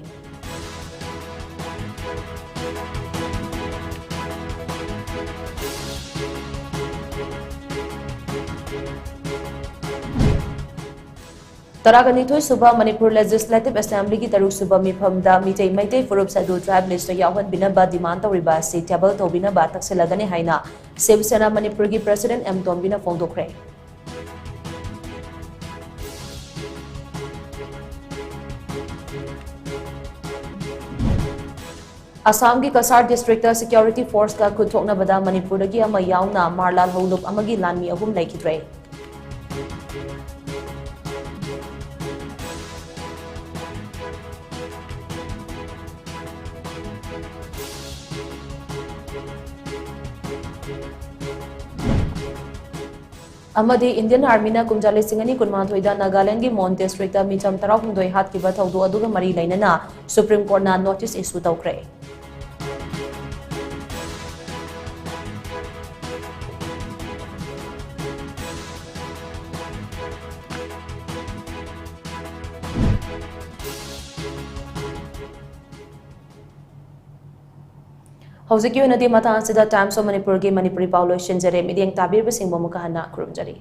ꯇꯔꯥꯒ ꯅꯤꯊꯣꯏ ꯁꯨꯕ ꯃꯅꯤꯄꯨꯔ ꯂꯦꯖꯤꯁꯂꯦꯇꯤꯚ ꯑꯦꯁꯦꯝꯕ꯭ꯂꯤꯒꯤ ꯇꯔꯨꯛ ꯁꯨꯕ ꯃꯤꯐꯝꯗ ꯃꯤꯇꯩ ꯃꯩꯇꯩ ꯐꯨꯔꯨꯞ ꯁꯦꯗꯨꯜ ꯇ꯭ꯔꯥꯏꯕ ꯂꯤꯁꯇ ꯌꯥꯎꯍꯟꯕꯤꯅꯕ ꯗꯤꯃꯥꯟ ꯇꯧꯔꯤꯕ ꯑꯁꯤ ꯇꯦꯕꯜ ꯇꯧꯕꯤꯅꯕ ꯇꯛꯁꯤꯜꯂꯒꯅꯤ ꯍꯥꯏꯅ ꯁꯤꯕ ꯁꯦꯅꯥ ꯃꯅꯤꯄꯨꯔꯒꯤ ꯄ꯭ꯔꯁꯤꯗꯦꯟꯠ ꯑꯦꯝ ꯇꯣꯝꯕꯤꯅ ꯐꯣꯡꯗꯣꯛꯈ꯭ꯔꯦ꯫ ꯑꯁꯥꯝꯒꯤ ꯀꯁꯥꯔ ꯗꯤꯁꯇ꯭ꯔꯤꯛꯇ ꯁꯦꯀ꯭ꯌꯨꯔꯤꯇꯤ ꯐꯣꯔꯁꯀ ꯈꯨꯠ ꯊꯣꯛꯅꯕꯗ ꯃꯅꯤꯄꯨꯔꯗꯒꯤ ꯑꯃ ꯌꯥꯎꯅ ꯃꯥꯔꯂꯥꯜ ꯍꯧꯂꯨꯞ ꯑꯃꯒꯤ ꯂꯥꯟꯃꯤ ꯑꯍꯨꯝ ꯂꯩꯈꯤꯗ꯭ꯔꯦ꯫ ꯑꯃꯗꯤ Indian Armyꯅ ꯀꯨꯝꯖꯥ ꯂꯤꯁꯤꯡ ꯑꯅꯤ ꯀꯨꯟꯃꯥꯊꯣꯏꯗ ꯅꯥꯒꯥꯂꯦꯟꯒꯤ ꯃꯣꯟ districtꯇ ꯃꯤꯆꯝ ꯇꯔꯥꯍꯨꯝꯗꯣꯏ ꯍꯥꯠꯈꯤꯕ ꯊꯧꯗꯣꯛ ꯑꯗꯨꯒ ꯃꯔꯤ ꯂꯩꯅꯅ Supreme Courtꯅ notice issue ꯇꯧꯈ꯭ꯔꯦ꯫ ꯍꯧꯖꯤꯛꯀꯤ ꯑꯣꯏꯅꯗꯤ ꯃꯇꯥꯡ ꯑꯁꯤꯗ Times of Manipurꯒꯤ ꯃꯅꯤꯄꯨꯔꯤ ꯄꯥꯎ ꯂꯣꯏꯁꯤꯟꯖꯔꯦ꯫ ꯃꯤꯠꯌꯦꯡ ꯇꯥꯕꯤꯔꯤꯕꯁꯤꯡꯕꯨ ꯑꯃꯨꯛꯀ ꯍꯟꯅ ꯈꯨꯔꯨꯝꯖꯔꯤ꯫